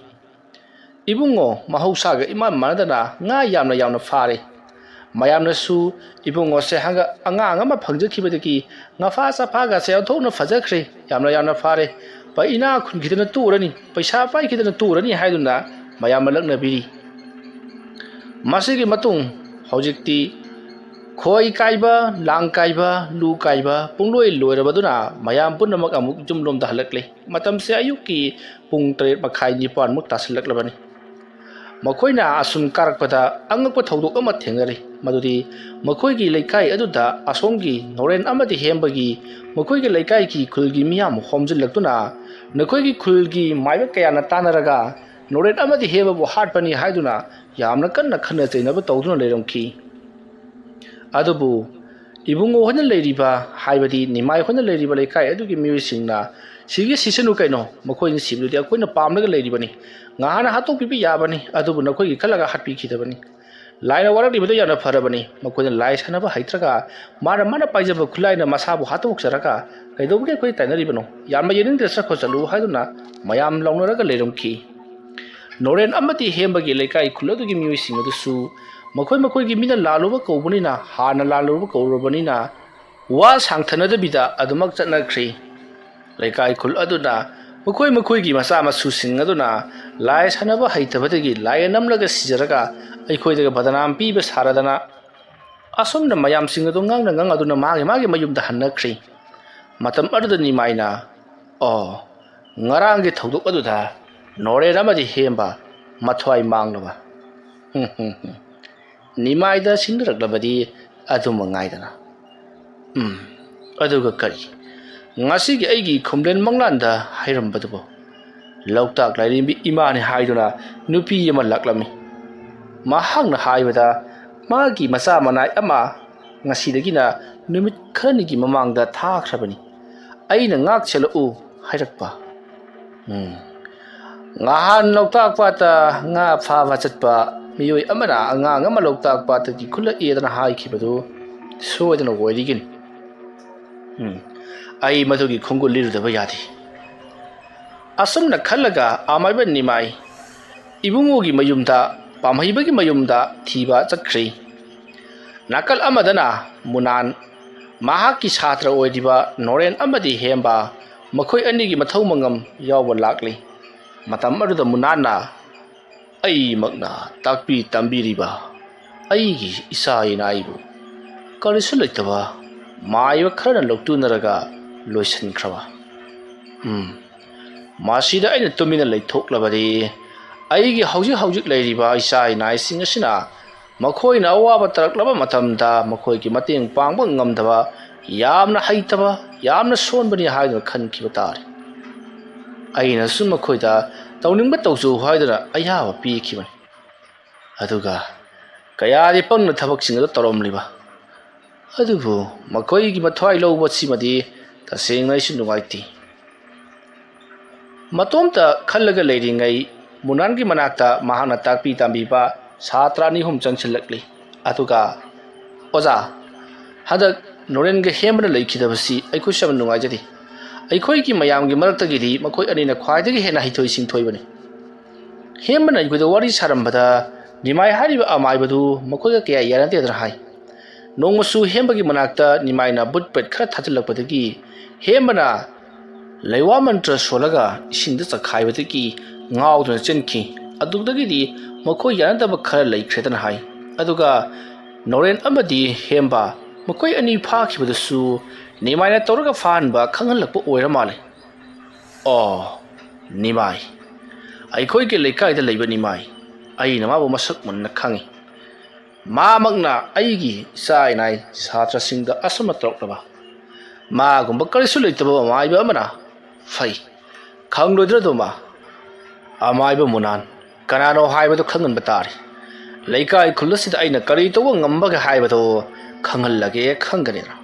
ꯏꯕꯨꯡꯉꯣ ꯃꯍꯧꯁꯥꯒ ꯏꯃꯥꯟ ꯃꯥꯟꯅꯗꯅ ꯉꯥ ꯌꯥꯝꯅ ꯌꯥꯝꯅ ꯐꯥꯔꯦ꯫ ꯃꯌꯥꯝꯅꯁꯨ ꯏꯕꯨꯡꯉꯣꯁꯦ ꯍꯪꯒ-, ꯑꯉꯥꯡ ꯑꯃ ꯐꯪꯖꯈꯤꯕꯗꯒꯤ ꯉꯥꯐꯥ ꯆꯐꯥꯒꯁꯦ ꯑꯣꯟꯊꯣꯛꯅ ꯐꯖꯈ꯭ꯔꯦ, ꯌꯥꯝꯅ ꯌꯥꯝꯅ ꯐꯥꯔꯦ, ꯄ-, ꯏꯅꯥ ꯈꯨꯟꯈꯤꯗꯅ ꯇꯣꯛꯎꯔꯅꯤ, ꯄꯩꯁꯥ ꯄꯥꯏꯈꯤꯗꯅ ꯇꯣꯛꯎꯔꯅꯤ ꯍꯥꯏꯗꯨꯅ ꯃꯌꯥꯝꯅ ꯂꯛꯅꯕꯤꯔꯤ꯫ ꯃꯁꯤꯒꯤ ꯃꯇꯨꯡ ꯍꯧꯖꯤꯛꯇꯤ ꯈꯣꯏ ꯀꯥꯏꯕ, ꯂꯥꯡ ꯀꯥꯏꯕ, ꯂꯨ ꯀꯥꯏꯕ ꯄꯨꯡꯂꯣꯏ ꯂꯣꯏꯔꯕꯗꯨꯅ ꯃꯌꯥꯝ ꯄꯨꯝꯅꯃꯛ ꯑꯃꯨꯛ ꯌꯨꯝꯂꯣꯝꯗ ꯍꯜꯂꯛꯂꯦ꯫ ꯃꯇꯝꯁꯦ ꯑꯌꯨꯛꯀꯤ ꯄꯨꯡ ꯇꯔꯦꯠ ꯃꯈꯥꯏ ꯅꯤꯄꯥꯟꯃꯨꯛ ꯇꯥꯁꯤꯜꯂꯛꯂꯕꯅꯤ꯫ ꯃꯈꯣꯏꯅ ꯑꯁꯨꯝ ꯀꯥꯔꯛꯄꯗ ꯑꯉꯛꯄ ꯊꯧꯗꯣꯛ ꯑꯃ ꯊꯦꯡꯅꯔꯤ꯫ ꯃꯗꯨꯗꯤ ꯃꯈꯣꯏꯒꯤ ꯂꯩꯀꯥꯏ ꯑꯗꯨꯗ ꯑꯁꯣꯝꯒꯤ ꯅꯣꯔꯦꯟ ꯑꯃꯗꯤ ꯍꯦꯝꯕꯒꯤ ꯃꯈꯣꯏꯒꯤ ꯂꯩꯀꯥꯏꯒꯤ ꯈꯨꯜꯒꯤ ꯃꯤꯌꯥꯝ ꯍꯣꯝꯖꯤꯜꯂꯛꯇꯨꯅ ꯅꯈꯣꯏꯒꯤ ꯈꯨꯜꯒꯤ ꯃꯥꯏꯕ ꯀꯌꯥꯅ ꯇꯥꯟꯅꯔꯒ ꯅꯣꯔꯦꯟ ꯑꯃꯗꯤ ꯍꯦꯝꯕꯕꯨ ꯍꯥꯠꯄꯅꯤ ꯍꯥꯏꯗꯨꯅ ꯌꯥꯝꯅ ꯀꯟꯅ ꯈꯠꯅ ꯆꯩꯅꯕ ꯇꯧꯗꯨꯅ ꯂꯩꯔꯝꯈꯤ꯫ ꯑꯗꯨꯕꯨ ꯏꯕꯨꯡꯉꯣ ꯍꯣꯏꯅ ꯂꯩꯔꯤꯕ, ꯍꯥꯏꯕꯗꯤ ꯅꯤꯃꯥꯏ ꯍꯣꯏꯅ ꯂꯩꯔꯤꯕ ꯂꯩꯀꯥꯏ ꯑꯗꯨꯒꯤ ꯃꯤꯑꯣꯏꯁꯤꯡꯅ, "ꯁꯤꯒꯦ ꯁꯤꯁꯅꯨ ꯀꯩꯅꯣ, ꯃꯈꯣꯏꯅ ꯁꯤꯕꯗꯨꯗꯤ ꯑꯩꯈꯣꯏꯅ ꯄꯥꯝꯂꯒ ꯂꯩꯔꯤꯕꯅꯤ, ꯉꯍꯥꯟꯅ ꯍꯥꯠꯇꯣꯛꯄꯤꯕ ꯌꯥꯕꯅꯤ, ꯑꯗꯨꯕꯨ ꯅꯈꯣꯏꯒꯤ ꯈꯜꯂꯒ ꯍꯥꯠꯄꯤꯈꯤꯗꯕꯅꯤ꯫ ꯂꯥꯏꯅ ꯋꯥꯔꯛꯂꯤꯕꯗꯨ ꯌꯥꯝꯅ ꯐꯔꯕꯅꯤ, ꯃꯈꯣꯏꯅ ꯂꯥꯏ ꯁꯥꯟꯅꯕ ꯍꯩꯇ꯭ꯔꯒ ꯃꯥꯅ ꯃꯥꯅ ꯄꯥꯏꯖꯕ ꯈꯨꯠꯂꯥꯏꯅ ꯃꯁꯥꯕꯨ ꯍꯥꯠꯇꯣꯛꯆꯔꯒ ꯀꯩꯗꯧꯕꯒꯤ ꯑꯩꯈꯣꯏ ꯇꯥꯏꯅꯔꯤꯕꯅꯣ? ꯌꯥꯝꯅ ꯌꯦꯡꯅꯤꯡꯗ꯭ꯔꯦ, ꯆꯠꯈ꯭ꯔꯣ ꯆꯠꯂꯨ" ꯍꯥꯏꯗꯨꯅ ꯃꯌꯥꯝ ꯂꯥꯎꯅꯔꯒ ꯂꯩꯔꯝꯈꯤ꯫ ꯅꯣꯔꯦꯟ ꯑꯃꯗꯤ ꯍꯦꯝꯕꯒꯤ ꯂꯩꯀꯥꯏ ꯈꯨꯜ ꯑꯗꯨꯒꯤ ꯃꯤꯑꯣꯏꯁꯤꯡ ꯑꯗꯨꯁꯨ ꯃꯈꯣꯏ ꯃꯈꯣꯏꯒꯤ ꯃꯤꯅ ꯂꯥꯜꯂꯨꯕ ꯀꯧꯕꯅꯤꯅ, ꯍꯥꯟꯅ ꯂꯥꯜꯂꯨꯕ ꯀꯧꯔꯕꯅꯤꯅ, ꯋꯥ ꯁꯥꯡꯊꯅꯗꯕꯤꯗ ꯑꯗꯨꯃꯛ ꯆꯠꯅꯈ꯭ꯔꯤ꯫ ꯂꯩꯀꯥꯏ ꯈꯨꯜ ꯑꯗꯨꯅ ꯃꯈꯣꯏ ꯃꯈꯣꯏꯒꯤ ꯃꯆꯥ ꯃꯁꯨꯁꯤꯡ ꯑꯗꯨꯅ ꯂꯥꯏ ꯁꯥꯟꯅꯕ ꯍꯩꯇꯕꯗꯒꯤ ꯂꯥꯏ ꯅꯝꯂꯒ ꯁꯤꯖꯔꯒ ꯑꯩꯈꯣꯏꯗꯒ ꯕꯗꯅꯥꯝ ꯄꯤꯕ ꯁꯥꯔꯗꯅ ꯑꯁꯨꯝꯅ ꯃꯌꯥꯝꯁꯤꯡ ꯑꯗꯨ ꯉꯥꯡꯅ ꯉꯥꯡꯅꯗꯨꯅ ꯃꯥꯒꯤ ꯃꯥꯒꯤ ꯃꯌꯨꯝꯗ ꯍꯟꯅꯈ꯭ꯔꯤ꯫ ꯃꯇꯝ ꯑꯗꯨꯗ ꯅꯤꯃꯥꯏꯅ, "ꯑꯣ, ꯉꯔꯥꯡꯒꯤ ꯊꯧꯗꯣꯛ ꯑꯗꯨꯗ ꯅꯣꯔꯦꯟ ꯑꯃꯗꯤ ꯍꯦꯝꯕ ꯃꯊ꯭ꯋꯥꯏ ꯃꯥꯡꯂꯕ? ꯍꯨꯝ, ꯍꯨꯝ, ꯍꯨꯝ꯫ ꯅꯤꯃꯥꯏꯗ ꯁꯤꯡꯅꯔꯛꯂꯕꯗꯤ ꯑꯗꯨ ꯃꯉꯥꯏꯗꯅ꯫ ꯎꯝ, ꯑꯗꯨꯒ ꯀꯔꯤ? ꯉꯁꯤꯒꯤ ꯑꯩꯒꯤ ꯈꯨꯝꯂꯦꯟ ꯃꯪꯂꯥꯟꯗ ꯍꯥꯏꯔꯝꯕꯗꯨꯕꯨ?" ꯂꯣꯛꯇꯥꯛ ꯂꯥꯏꯔꯦꯝꯕꯤ ꯏꯃꯥꯅꯤ ꯍꯥꯏꯗꯨꯅ ꯅꯨꯄꯤ ꯑꯃ ꯂꯥꯛꯂꯝꯃꯤ꯫ ꯃꯍꯥꯛꯅ ꯍꯥꯏꯕꯗ, ꯃꯥꯒꯤ ꯃꯆꯥ ꯃꯅꯥꯏ ꯑꯃ ꯉꯁꯤꯗꯒꯤꯅ ꯅꯨꯃꯤꯠ ꯈꯔꯅꯤꯒꯤ ꯃꯃꯥꯡꯗ ꯊꯥꯈ꯭ꯔꯕꯅꯤ꯫ ꯑꯩꯅ ꯉꯥꯛ ꯁꯦꯜꯂꯛꯎ ꯍꯥꯏꯔꯛꯄ꯫ ꯎꯝ꯫ ꯉꯍꯥꯟ ꯂꯣꯛꯇꯥꯛ ꯄꯥꯠꯇ ꯉꯥ ꯐꯥꯕ ꯆꯠꯄ ꯃꯤꯑꯣꯏ ꯑꯃꯅ ꯑꯉꯥꯡ ꯑꯃ ꯂꯣꯛꯇꯥꯛ ꯄꯥꯠꯇꯒꯤ ꯈꯨꯜꯂꯛꯑꯦꯗꯅ ꯍꯥꯏꯈꯤꯕꯗꯨ ꯁꯣꯏꯗꯅ ꯑꯣꯏꯔꯤꯒꯅꯤ꯫ ꯎꯝ꯫ ꯑꯩ ꯃꯗꯨꯒꯤ ꯈꯣꯡꯒꯨꯜ ꯂꯤꯔꯨꯗꯕ ꯌꯥꯗꯦ꯫ ꯑꯁꯨꯝꯅ ꯈꯜꯂꯒ ꯑꯃꯥꯏꯕ ꯅꯤꯃꯥꯏ ꯏꯕꯨꯡꯉꯣꯒꯤ ꯃꯌꯨꯝꯗ, ꯄꯥꯝꯍꯩꯕꯒꯤ ꯃꯌꯨꯝꯗ ꯊꯤꯕ ꯆꯠꯈ꯭ꯔꯦ꯫ ꯅꯥꯀꯜ ꯑꯃꯗꯅ ꯃꯨꯅꯥꯟ, ꯃꯍꯥꯛꯀꯤ ꯁꯥꯇ꯭ꯔ ꯑꯣꯏꯔꯤꯕ ꯅꯣꯔꯦꯟ ꯑꯃꯗꯤ ꯍꯦꯝꯕ, ꯃꯈꯣꯏ ꯑꯅꯤꯒꯤ ꯃꯊꯧ ꯃꯉꯝ ꯌꯥꯎꯕ ꯂꯥꯛꯂꯤ꯫ ꯃꯇꯝ ꯑꯗꯨꯗ ꯃꯨꯅꯥꯟꯅ, "ꯑꯩꯃꯛꯅ ꯇꯥꯛꯄꯤ ꯇꯝꯕꯤꯔꯤꯕ ꯑꯩꯒꯤ ꯏꯆꯥ ꯏꯅꯥꯏꯕꯨ ꯀꯔꯤꯁꯨ ꯂꯩꯇꯕ ꯃꯥꯏꯕ ꯈꯔꯅ ꯂꯧꯇꯨꯅꯔꯒ ꯂꯣꯏꯁꯤꯟꯈ꯭ꯔꯕ꯫ ꯎꯝ, ꯃꯁꯤꯗ ꯑꯩꯅ ꯇꯨꯃꯤꯟꯅ ꯂꯩꯊꯣꯛꯂꯕꯗꯤ ꯑꯩꯒꯤ ꯍꯧꯖꯤꯛ ꯍꯧꯖꯤꯛ ꯂꯩꯔꯤꯕ ꯏꯆꯥ ꯏꯅꯥꯏꯁꯤꯡ ꯑꯁꯤꯅ ꯃꯈꯣꯏꯅ ꯑꯋꯥꯕ ꯇꯥꯔꯛꯂꯕ ꯃꯇꯝꯗ ꯃꯈꯣꯏꯒꯤ ꯃꯇꯦꯡ ꯄꯥꯡꯕ ꯉꯝꯗꯕ ꯌꯥꯝꯅ ꯍꯩꯇꯕ, ꯌꯥꯝꯅ ꯁꯣꯟꯕꯅꯤ ꯍꯥꯏꯗꯨꯅ ꯈꯟꯈꯤꯕ ꯇꯥꯔꯦ꯫ ꯑꯩꯅꯁꯨ ꯃꯈꯣꯏꯗ ꯇꯧꯅꯤꯡꯕ ꯇꯧꯖꯧ ꯍꯥꯏꯗꯨꯅ ꯑꯌꯥꯕ ꯄꯤꯈꯤꯕꯅꯤ꯫ ꯑꯗꯨꯒ ꯀꯌꯥꯗꯤ ꯄꯪꯅ ꯊꯕꯛꯁꯤꯡ ꯑꯗꯨ ꯇꯧꯔꯝꯂꯤꯕ꯫ ꯑꯗꯨꯕꯨ ꯃꯈꯣꯏꯒꯤ ꯃꯊ꯭ꯋꯥꯏ ꯂꯧꯕꯁꯤꯃꯗꯤ ꯇꯁꯦꯡꯅ ꯑꯩꯁꯨ ꯅꯨꯡꯉꯥꯏꯇꯦ꯫" ꯃꯇꯣꯝꯇ ꯈꯜꯂꯒ ꯂꯩꯔꯤꯉꯩ ꯃꯨꯅꯥꯟꯒꯤ ꯃꯅꯥꯛꯇ ꯃꯍꯥꯛꯅ ꯇꯥꯛꯄꯤ ꯇꯝꯕꯤꯕ ꯁꯥꯇ꯭ꯔ ꯑꯅꯤ ꯑꯍꯨꯝ ꯆꯪꯁꯤꯜꯂꯛꯂꯤ꯫ ꯑꯗꯨꯒ, "ꯑꯣꯖꯥ, ꯍꯟꯗꯛ ꯅꯣꯔꯦꯟꯒ ꯍꯦꯝꯕꯅ ꯂꯩꯈꯤꯗꯕꯁꯤ ꯑꯩꯈꯣꯏꯁꯨ ꯌꯥꯝꯅ ꯅꯨꯡꯉꯥꯏꯖꯗꯦ꯫ ꯑꯩꯈꯣꯏꯒꯤ ꯃꯌꯥꯝꯒꯤ ꯃꯔꯛꯇꯒꯤꯗꯤ ꯃꯈꯣꯏ ꯑꯅꯤꯅ ꯈ꯭ꯋꯥꯏꯗꯒꯤ ꯍꯦꯟꯅ ꯍꯩꯊꯣꯏ ꯁꯤꯡꯊꯣꯏꯕꯅꯤ꯫" ꯍꯦꯝꯕꯅ ꯑꯩꯈꯣꯏꯗ ꯋꯥꯔꯤ ꯁꯥꯔꯝꯕꯗ ꯅꯤꯃꯥꯏ ꯍꯥꯏꯔꯤꯕ ꯑꯃꯥꯏꯕꯗꯨ ꯃꯈꯣꯏꯒ ꯀꯌꯥ ꯌꯥꯅꯗꯦꯗꯅ ꯍꯥꯏ꯫ ꯅꯣꯡꯃꯁꯨ ꯍꯦꯝꯕꯒꯤ ꯃꯅꯥꯛꯇ ꯅꯤꯃꯥꯏꯅ ꯕꯨꯠ ꯄꯦꯠ ꯈꯔ ꯊꯥꯖꯤꯜꯂꯛꯄꯗꯒꯤ ꯍꯦꯝꯕꯅ ꯂꯩꯋꯥ ꯃꯟꯇ꯭ꯔ ꯁꯣꯜꯂꯒ ꯏꯁꯤꯡꯗ ꯆꯥꯛꯈꯥꯏꯕꯗꯒꯤ ꯉꯥꯎꯗꯨꯅ ꯆꯦꯟꯈꯤ꯫ ꯑꯗꯨꯗꯒꯤꯗꯤ ꯃꯈꯣꯏ ꯌꯥꯅꯗꯕ ꯈꯔ ꯂꯩꯈ꯭ꯔꯦꯗꯅ ꯍꯥꯏ꯫ ꯑꯗꯨꯒ ꯅꯣꯔꯦꯟ ꯑꯃꯗꯤ ꯍꯦꯝꯕ ꯃꯈꯣꯏ ꯑꯅꯤ ꯐꯥꯈꯤꯕꯗꯨꯁꯨ ꯅꯤꯃꯥꯏꯅ ꯇꯧꯔꯒ ꯐꯥꯍꯟꯕ ꯈꯪꯍꯜꯂꯛꯄ ꯑꯣꯏꯔ ꯃꯥꯜꯂꯦ꯫ ꯑꯣ, ꯅꯤꯃꯥꯏ꯫ ꯑꯩꯈꯣꯏꯒꯤ ꯂꯩꯀꯥꯏꯗ ꯂꯩꯕ ꯅꯤꯃꯥꯏ꯫ ꯑꯩꯅ ꯃꯥꯕꯨ ꯃꯁꯛ ꯃꯨꯟꯅ ꯈꯪꯏ꯫ ꯃꯥꯃꯛꯅ ꯑꯩꯒꯤ ꯏꯆꯥ ꯏꯅꯥꯏ ꯁꯥꯇ꯭ꯔꯁꯤꯡꯗ ꯑꯁꯨꯝꯅ ꯇꯧꯔꯛꯂꯕ꯫ ꯃꯥꯒꯨꯝꯕ ꯀꯔꯤꯁꯨ ꯂꯩꯇꯕ ꯑꯃꯥꯏꯕ ꯑꯃꯅ ꯐꯩ꯫ ꯈꯪꯂꯣꯏꯗ꯭ꯔꯗꯣ ꯃꯥ? ꯑꯃꯥꯏꯕ ꯃꯨꯅꯥꯟ, ꯀꯅꯥꯅꯣ ꯍꯥꯏꯕꯗꯨ ꯈꯪꯍꯟꯕ ꯇꯥꯔꯦ꯫ ꯂꯩꯀꯥꯏ ꯈꯨꯜ ꯑꯁꯤꯗ ꯑꯩꯅ ꯀꯔꯤ ꯇꯧꯕ ꯉꯝꯕꯒꯦ ꯍꯥꯏꯕꯗꯨ ꯈꯪꯍꯜꯂꯒꯦ ꯈꯪꯒꯅꯤꯅ꯫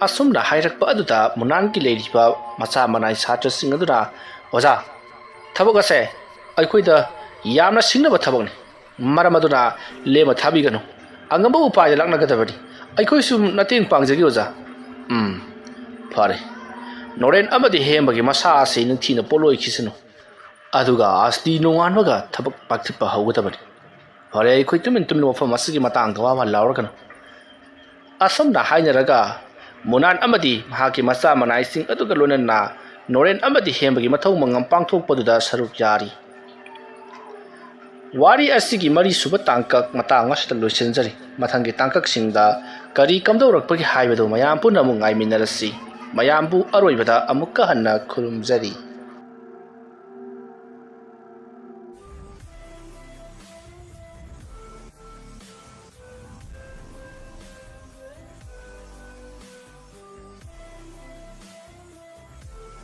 ꯑꯁꯨꯝꯅ ꯍꯥꯏꯔꯛꯄ ꯑꯗꯨꯗ ꯃꯨꯅꯥꯟꯒꯤ ꯂꯩꯔꯤꯕ ꯃꯆꯥ ꯃꯅꯥꯏ ꯁꯥꯇ꯭ꯔꯁꯤꯡ ꯑꯗꯨꯅ, "ꯑꯣꯖꯥ, ꯊꯕꯛ ꯑꯁꯦ ꯑꯩꯈꯣꯏꯗ ꯌꯥꯝꯅ ꯁꯤꯡꯅꯕ ꯊꯕꯛꯅꯤ꯫ ꯃꯔꯝ ꯑꯗꯨꯅ ꯂꯦꯝꯅ ꯊꯥꯕꯤꯒꯅꯨ꯫ ꯑꯉꯝꯕ ꯎꯄꯥꯏꯗ ꯂꯥꯛꯅꯒꯗꯕꯅꯤ꯫ ꯑꯩꯈꯣꯏꯁꯨ ꯃꯇꯦꯡ ꯄꯥꯡꯖꯒꯦ, ꯑꯣꯖꯥ꯫" "ꯎꯝ, ꯐꯔꯦ꯫ ꯅꯣꯔꯦꯟ ꯑꯃꯗꯤ ꯍꯦꯝꯕꯒꯤ ꯃꯁꯥ ꯑꯁꯤ ꯅꯤꯡꯊꯤꯅ ꯄꯣꯠꯂꯣꯏꯈꯤꯁꯅꯨ꯫ ꯑꯗꯨꯒ ꯑꯁꯇꯤ ꯅꯣꯡꯉꯥꯟꯕꯒ ꯊꯕꯛ ꯄꯥꯏꯈꯠꯄ ꯍꯧꯒꯗꯕꯅꯤ꯫ ꯐꯔꯦ, ꯑꯩꯈꯣꯏ ꯇꯨꯃꯤꯟ ꯇꯨꯃꯤꯟ ꯋꯥꯐꯝ ꯑꯁꯤꯒꯤ ꯃꯇꯥꯡꯗ ꯋꯥ ꯋꯥ ꯂꯥꯎꯔꯒꯅꯨ꯫" ꯑꯁꯨꯝꯅ ꯍꯥꯏꯅꯔꯒ ꯃꯨꯅꯥꯟ ꯑꯃꯗꯤ ꯃꯍꯥꯛꯀꯤ ꯃꯆꯥ ꯃꯅꯥꯏꯁꯤꯡ ꯑꯗꯨꯒ ꯂꯣꯏꯅꯅ ꯅꯣꯔꯦꯟ ꯑꯃꯗꯤ ꯍꯦꯝꯕꯒꯤ ꯃꯊꯧ ꯃꯉꯝ ꯄꯥꯡꯊꯣꯛꯄꯗꯨꯗ ꯁꯔꯨꯛ ꯌꯥꯔꯤ꯫ ꯋꯥꯔꯤ ꯑꯁꯤꯒꯤ ꯃꯔꯤꯁꯨꯕ ꯇꯥꯡꯀꯛ ꯃꯇꯥꯡ ꯑꯁꯤꯗ ꯂꯣꯏꯁꯤꯟꯖꯔꯤ꯫ ꯃꯊꯪꯒꯤ ꯇꯥꯡꯀꯛꯁꯤꯡꯗ ꯀꯔꯤ ꯀꯝꯗꯧꯔꯛꯄꯒꯦ ꯍꯥꯏꯕꯗꯨ ꯃꯌꯥꯝ ꯄꯨꯟꯅ ꯑꯃꯨꯛ ꯉꯥꯏꯃꯤꯟꯅꯔꯁꯤ꯫ ꯃꯌꯥꯝꯕꯨ ꯑꯔꯣꯏꯕꯗ ꯑꯃꯨꯛꯀ ꯍꯟꯅ ꯈꯨꯔꯨꯝꯖꯔꯤ꯫